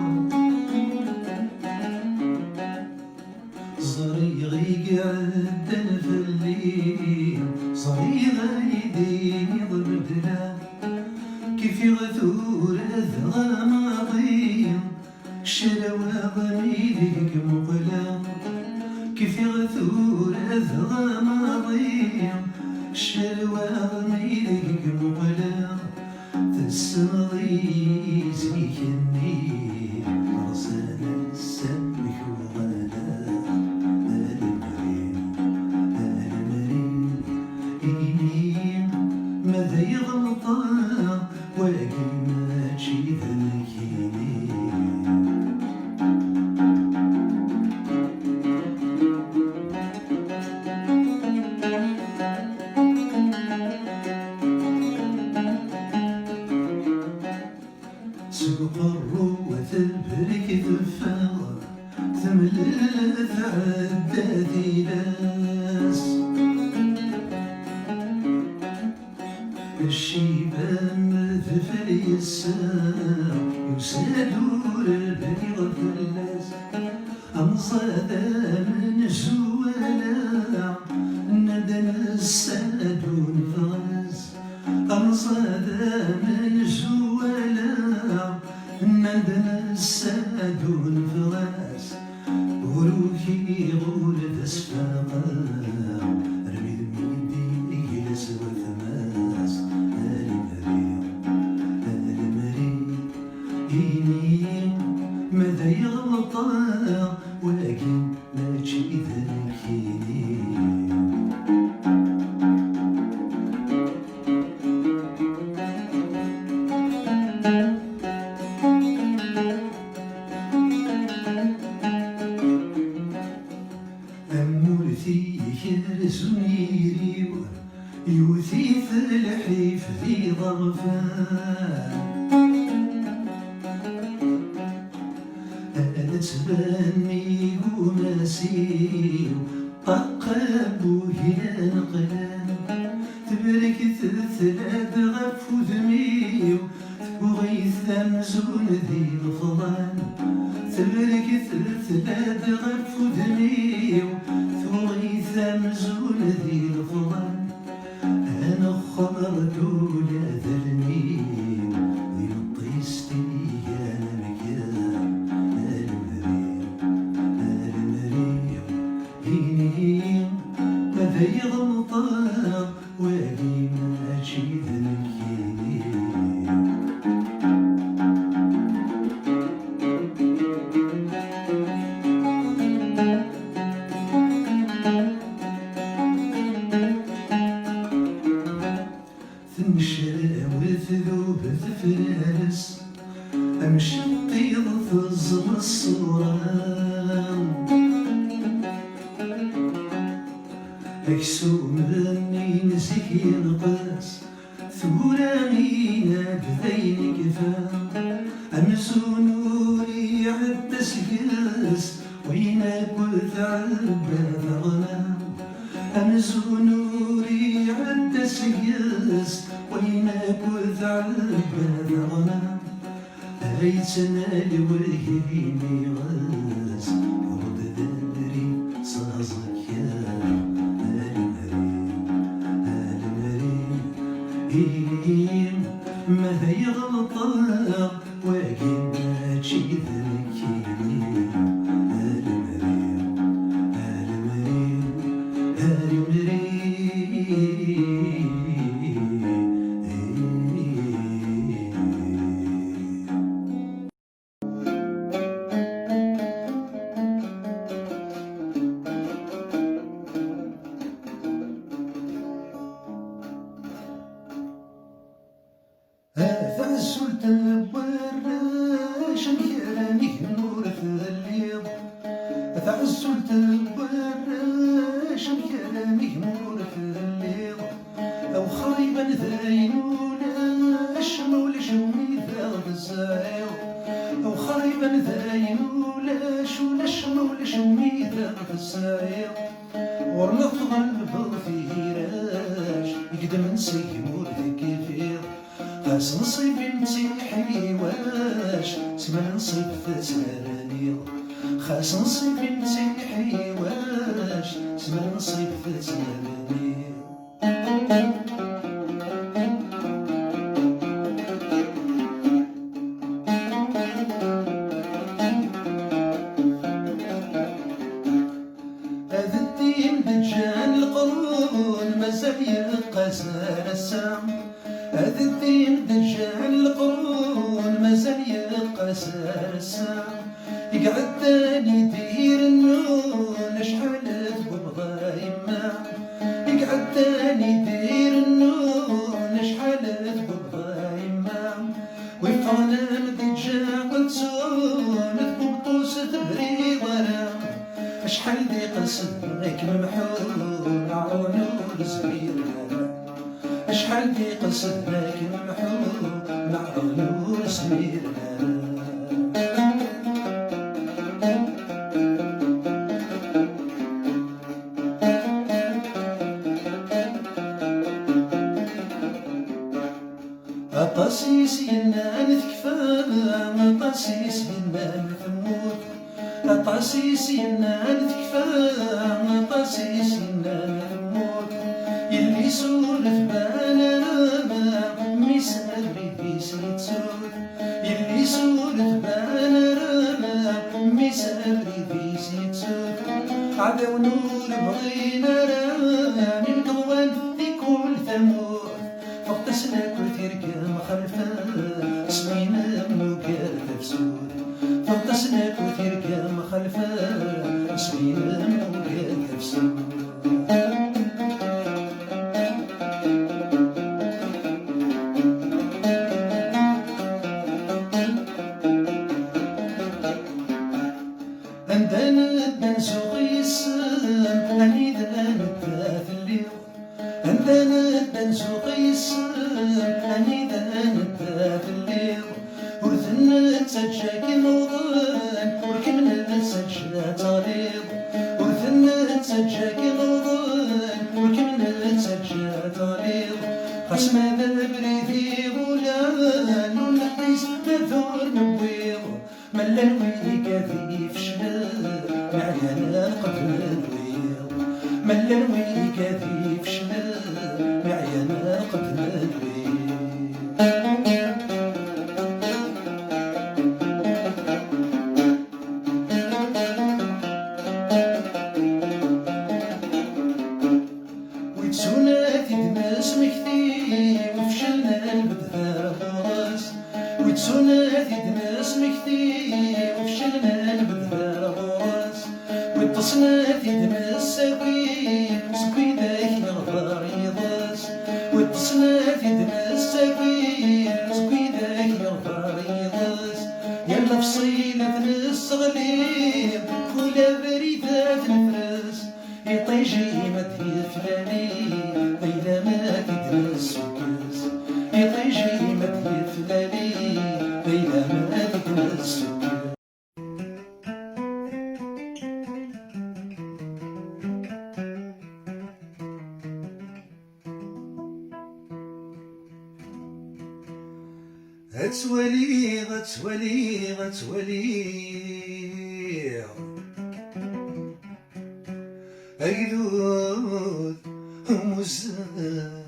Ẓriɣ i iɛeddan fell-i, ẓriɣ ay d-tiniḍ beddleɣ. Kifiɣ tura dɣa maḍi, crawaɣ mi deg-k muqleɣ. Kifiɣ tura dɣa maḍi, crawaɣ mi deg-k muqleɣ. Tessneḍ-iyi zik-nni, rẓan ass amek uɣaleɣ. A lemri, a lemri, ini ma d ay ɣelṭeɣ, wagi mačči d nekkini. Seg uqerru tebrek teffeɣ, temlel tɛedda tilas. Ccibam d fell yesseɣ, yusa-d ur bniɣ fell-as. Amẓad amenzu wala, nnan-d nessa d unfeɣ-as. Amẓad amenzu wala, nnan-d nessa d unfeɣ-as. Ur ukiɣ ur d as-faqeɣ, armi d mi d-yegla s watma-s. A lemri, a lemri, ini ma d ay ɣelṭeɣ, wagi mačči d nekkini. Amur-ik ikerrez unyir-iw, yewwet-it lḥif d iḍerfan. Ad tban igumasiw, ṭṭaq n wuglan qlan. Tebrek tetlad ɣef udem-iw, tuɣ-it amzun d ilefḍan. Tebrek tetlad ɣef udem-iw, tuɣ-it amzun d ilefḍan. Anexxer ula d allen-iw, d imeṭṭi s Amciṭṭiḍ teẓẓem ṣṣura. Aksum-nni n zik yenqes, tura yenna-d d ayen ikfa. Amzun ur iɛedda seg-s wayen akk tɛebba daɣna. Amzun ur iɛedda seg-s wayen akk tɛebba daɣna. Ay ttnal wahil imiɣes, ur d-dri s aẓekka. A lemri, a lemri, ini-yi ma d ay ɣelṭeɣ, wagi mačči d nekkini. A lemri, a lemri, a lemri. A taɛezzult n warrac, amek ara neg ma ur telliḍ? A taɛezzult n warrac, amek ara neg ma ur telliḍ? Awexxer iban d ayen ulac, ma ulac wid aɣ d-tesɛiḍ. Awexxer iban d ayen ulac, ulac ma ulac wid aɣ d-tesɛiḍ. Ɣur-neɣ tɣelbeḍ tirac, i yeddmen seg-m ur tekfiḍ. Xas nṣib-im d tiḥiwac, s menṣib tettnerniḍ. Xas nṣib-im d tiḥiwac, s menṣib tettnerniḍ. Ad ddin d ǧǧan leqrun, mazal yeqqaz ar ass-a. Ad ddin d ǧǧan leqrun, mazal yeqqaz ar ass-a. I iɛeddan i d-irennun, acḥal tgubḍa yemma. I iɛeddan i d-irennun, acḥal tgubḍa yemma. Wi ffɣen d-ǧǧa qeltun, d buṭṭus tebriḍ ara. Acḥal d iqesden i kem-mḥun, aɛun ur zmiren ara. Acḥal d iqesden i kem-mḥun, aɛun ur zmiren ara. Aṭas i s-yennan tekfa, aṭas i s-yennan temmut. Aṭas i s-yennan tekfa, aṭas i s-yennan temmut. Yelli-s ur tban ara, mmi-s abrid-is yettut. Yelli-s ur tban ara, mmi-s abrid-is yettut. Aɛdawen ur bɣin ara, mi nekḍwan di kul tamurt. Ffɣet-asen akk tirga mxalfen, s win nugar tafsut. Ffɣet-asen akk tirga mxalfen, s win nugar tafsut. Anda nedda nzuxx yes-sen, anida nedda telliḍ. Anda nedda nzuxx yes-sen, anida nedda telliḍ. Ur ten-nettaǧǧa akken wwḍen, ur kem-nettaǧǧa ad teɣliḍ. Ur ten-nettaǧǧa akken wwḍen, ur kem-nettaǧǧa ad teɣliḍ. Xas ma d abrid iɣulan, ur neḥbis ma d ur newwiḍ. Ma llan wigad ifeclen, meɛyan ad qeblen wiyaḍ. Ma llan wigad ifeclen, meɛyan ad qeblen wiyaḍ. Wi ttun ad t-id-nesmekti, wi feclen ad nbedd ar ɣur-s. Wi ttun ad t-id-nesmekti, wi feclen ad nbedd ar ɣur-s. Wi ṭṭsen ad t-id-nessaki, seg widak yeɣder yiḍes. Wi ṭṭsen ad t-id-nessaki, seg widak yeɣder yiḍes. Tafṣilat nesseɣli, kul abrid ad nefres, iṭij-im ad d-yeflali, ayla-m ad t-id-nessukkes, iṭij-im ad d-yeflali, ayla-m ad t-id-nessukkes. Ad twaliɣ, ad twaliɣ, ad twaliɣ agdud umuzemlim.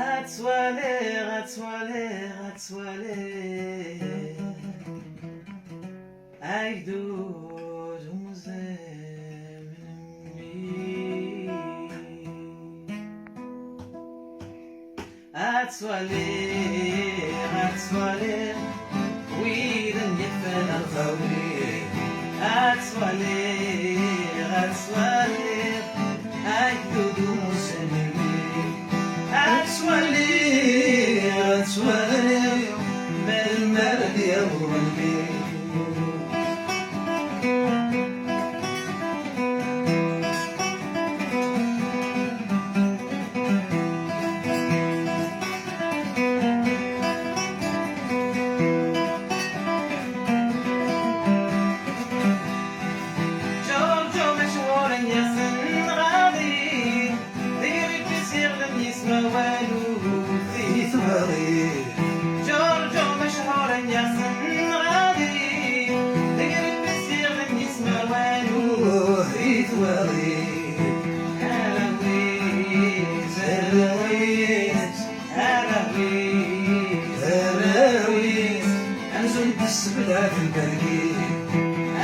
Ad twaliɣ, ad twaliɣ, ad twaliɣ agdud umuzemlim. Ad twaliɣ, ad twaliɣ wid n yifen lxawi. Ad twaliɣ, ad twaliɣ agdud umuslimi. Ad twaliɣ, ad twaliɣ melmi ara d-yaweḍ lmil. Ǧurǧu mechuṛen yes-sen ɣaḍi, deg ribis yeɣlen yismawan ur t-yettwaɣi. Ǧurǧu mechuṛen yes-sen ɣaḍi, deg ribis yeɣlen yismawan ur t-yettwaɣi. Arraw-is, arraw-is, arraw-is, arraw-is, amzun d ssebla d lbergi.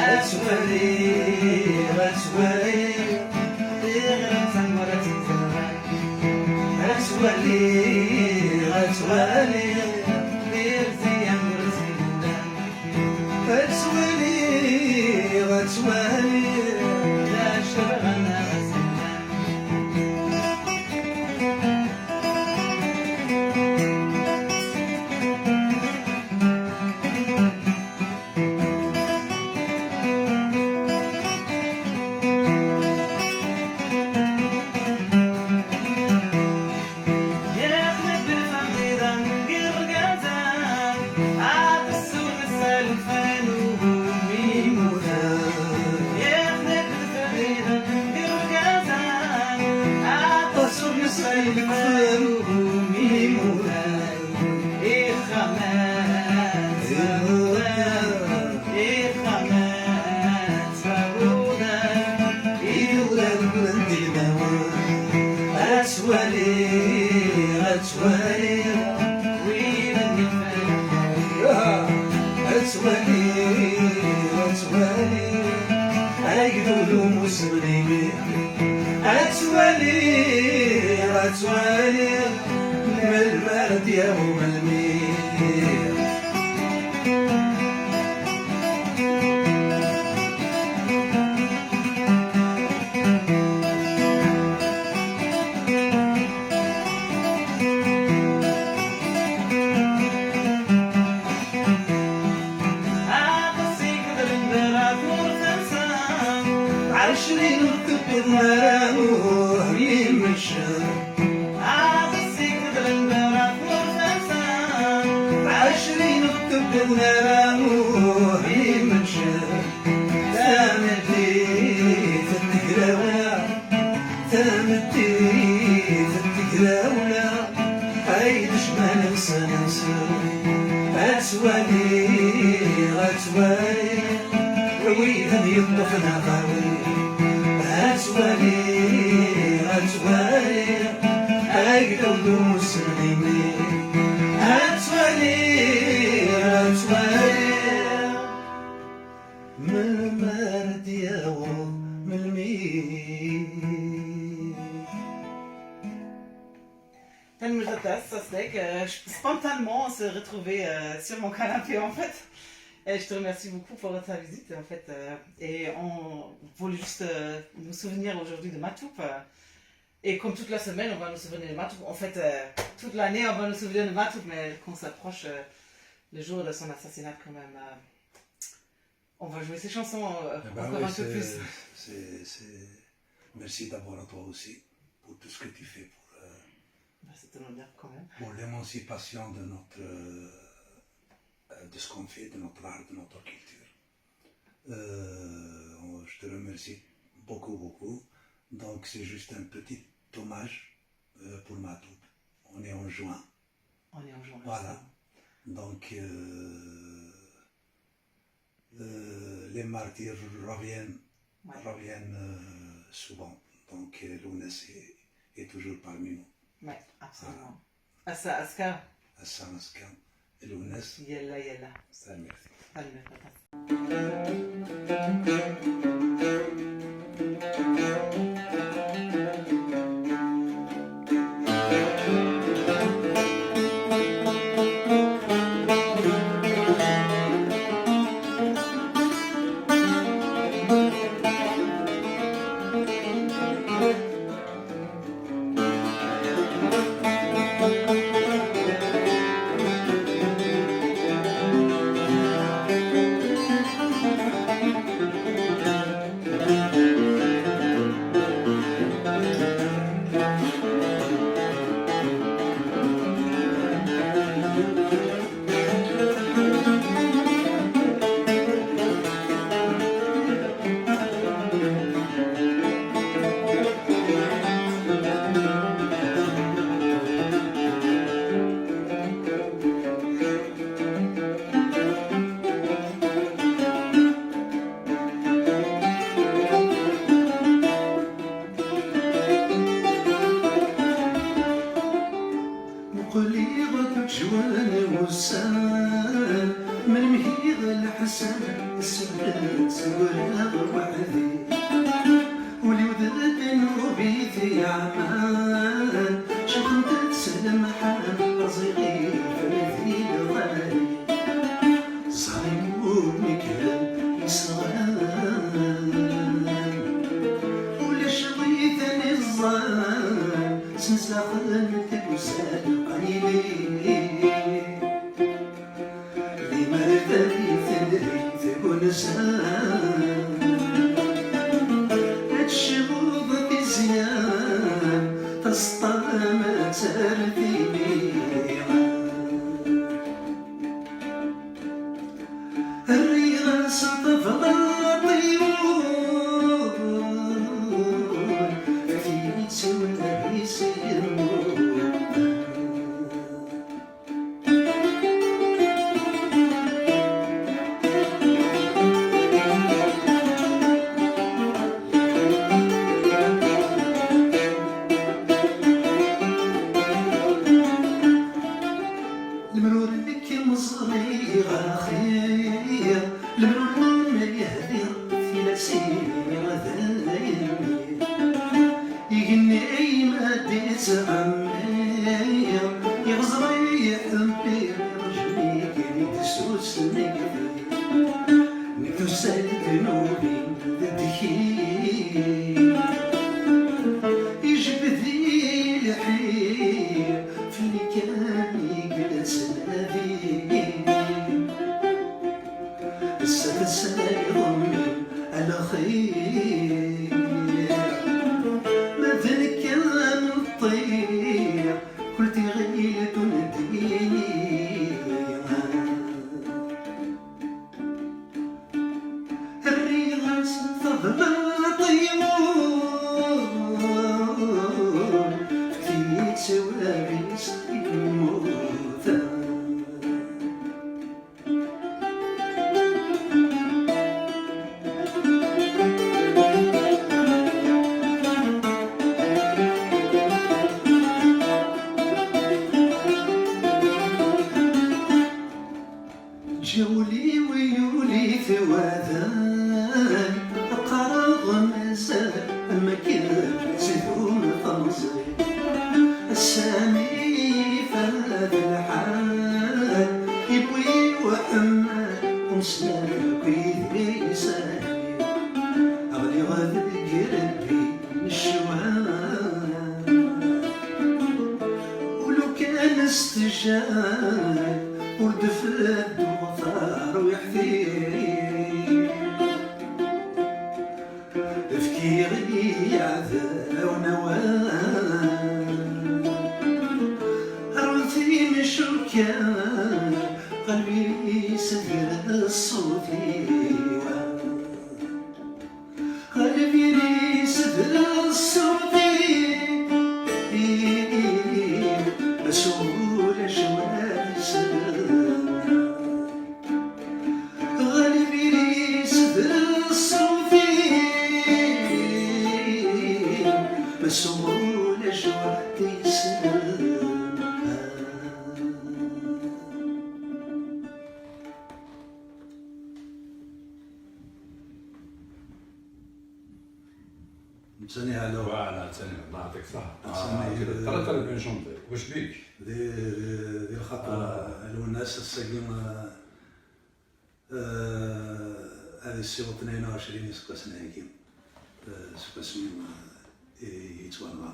Ad twaliɣ, ad twaliɣ tiɣri d tamurt n tmeɣra. Ad twaliɣ, ad twaliɣ tirzi amur zindan. Ad twaliɣ, ad twaliɣ d acu bɣan ad as-nnan. Yeɣleb lfamida n yirgazen, aṭas ur nessalfa nugum imuten. Yeɣleb lfamida n yirgazen, aṭas ur nessalfa nugum imuten. Ixxamen, ixxamen. Ixxamen ttberruden, idurar qqlen d ilmawen. Ad twaliɣ, ad twaliɣ wid nnifen. Ad twaliɣ, ad twaliɣ agdud umusemlimi. Ad twaliɣ, ad twaliɣ melmi ara d-yaweḍ lmil. Aṭas i yedlen dara tmurt-nsen, ɛecrin ur tewwiḍen ara uḥlim-nsen. Aṭas i yedlen dara tmurt-nsen, ɛecrin ur tewwiḍen ara uḥlim-nsen. Tameddit n tegrawla, tameddit n tegrawla, ay d ccmana-nsen. Ad twaliɣ, ad twaliɣ widen yeṭṭufen aqawi. Ad twaliɣ, ad twaliɣ agdud umusemlimi. Ad twaliɣ, ad twaliɣ melmi ara d-yaweḍ, melmi. Tanemmirt aṭas, Sasnek. Euh, je- spontanément, on s'est retrouvé euh, sur mon canapé, en fait. Et je te remercie beaucoup pour ta visite, en fait. Euh, et on voulait juste euh, nous souvenir aujourd'hui de Matoup. Euh, et comme toute la semaine, on va nous souvenir de Matoup. En fait, euh, toute l'année, on va nous souvenir de Matoub, mais qu'on s'approche euh, le jour de son assassinat quand même. Euh, on va jouer ses chansons euh, Eh ben encore oui, un peu c'est, plus. c'est, c'est... Merci d'abord à toi aussi pour tout ce que tu fais pour, euh, Bah, c'est un honneur quand même. Pour l'émancipation de notre, euh, euh, de ce qu'on fait, de notre art, de notre culture. Euh, on- je te remercie beaucoup, beaucoup. Donc, c'est juste un petit hommage euh, pour Matoub. On est en juin. On est en juin. Voilà. Donc, euh, euh, les martyrs reviennent, Ouais. reviennent euh, souvent. Donc, euh, Lounès est, est toujours parmi nous. Ouais, absolument. Voilà. Ass-a, azekka. Ass-a, azekka. Lounès. Yalla, yalla. Tanemmirt. Tanemmirt aṭas. Muqel-iyi-d ttejwan wussan, melmi-yi-d leḥsan, seblet ttewreɣ weḥd-i. Ul-iw d ddnub i t-yeɛman, cebḥent-tt s lemḥan, rẓiɣ-it di lɣali. Ẓẓher-iw nekren yesɣan, ulac wi ten-iẓẓan, snesleɣ-ten deg uzal qayli. Limer d ay tenri tgunza, ad tecbuḍ tizya, taseṭṭa ma ttartini. Rriɣ-as ṭṭebla ṭiwul, fti-tt wala yis yemmut. Lemrur-ik imeẓri axir, lemrur-nni yehdi tilas-iw d ayen-nni. Igenni ma d-ittɣemmi, iɣẓer-iyi ḥemmi, rejmi-k-id susmi-k. Nekk tusa-d ddnub-im d ddek-i, ijbed-iyi lḥir, fell-i kan i yettnadi. Ass-a tessayḍem a lxir, ma d nekk am ṭṭir, kul tiɣilt ur d-yini. Rriɣ-as ṭṭebla ṭiwul, fti-tt wala yis yemmut. Ǧǧiɣ ul-iw yuli-t wadal, qqareɣ mazal am akken ttdum temẓi. Ass-a mi ifat lḥal, yewwi uḥemmal umeslal akked yisali. Ɣliɣ deg irebbi n ccwal, ul ur Kan s tejjal ur d-feddu tarwiḥt-iw. Efkiɣ i yiɛdawen awal. Rwet imcukken, qelb-is d ṣṣut-iw. Qelb-is d ṣṣut-iw. Maca ulac wa yeslen. Qelb-is d ṣṣut-iw. Maca ulac wa yeslen. Nettani alo. Voilà, nettani, Allah يعطيك الصحة. Nettani, ah, très, très bien chanté. واش بيك؟ Di, di, di lxaṭer, ah, Lwennas, ass-agi, ah, ah, ad yessiweḍ tnayen u ɛecrin iseggasen-agi, ah, seg wasmi, ah, i, i yettwanɣa.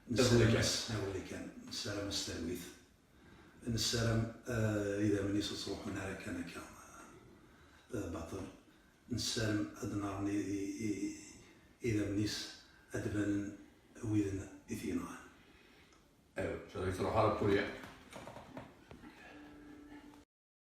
Iḍelli kan. Nessaram-as, iḍelli kan. Nessaram-as talwit. Nessaram, ah, idammen-is ur ttruḥun ara kan akka, ah, baṭel. Nessaram ad d-nerren i, i, i, idammen-is ad d-banen widen i t-yenɣan. Aywa, ur yettruḥ ara Pulya.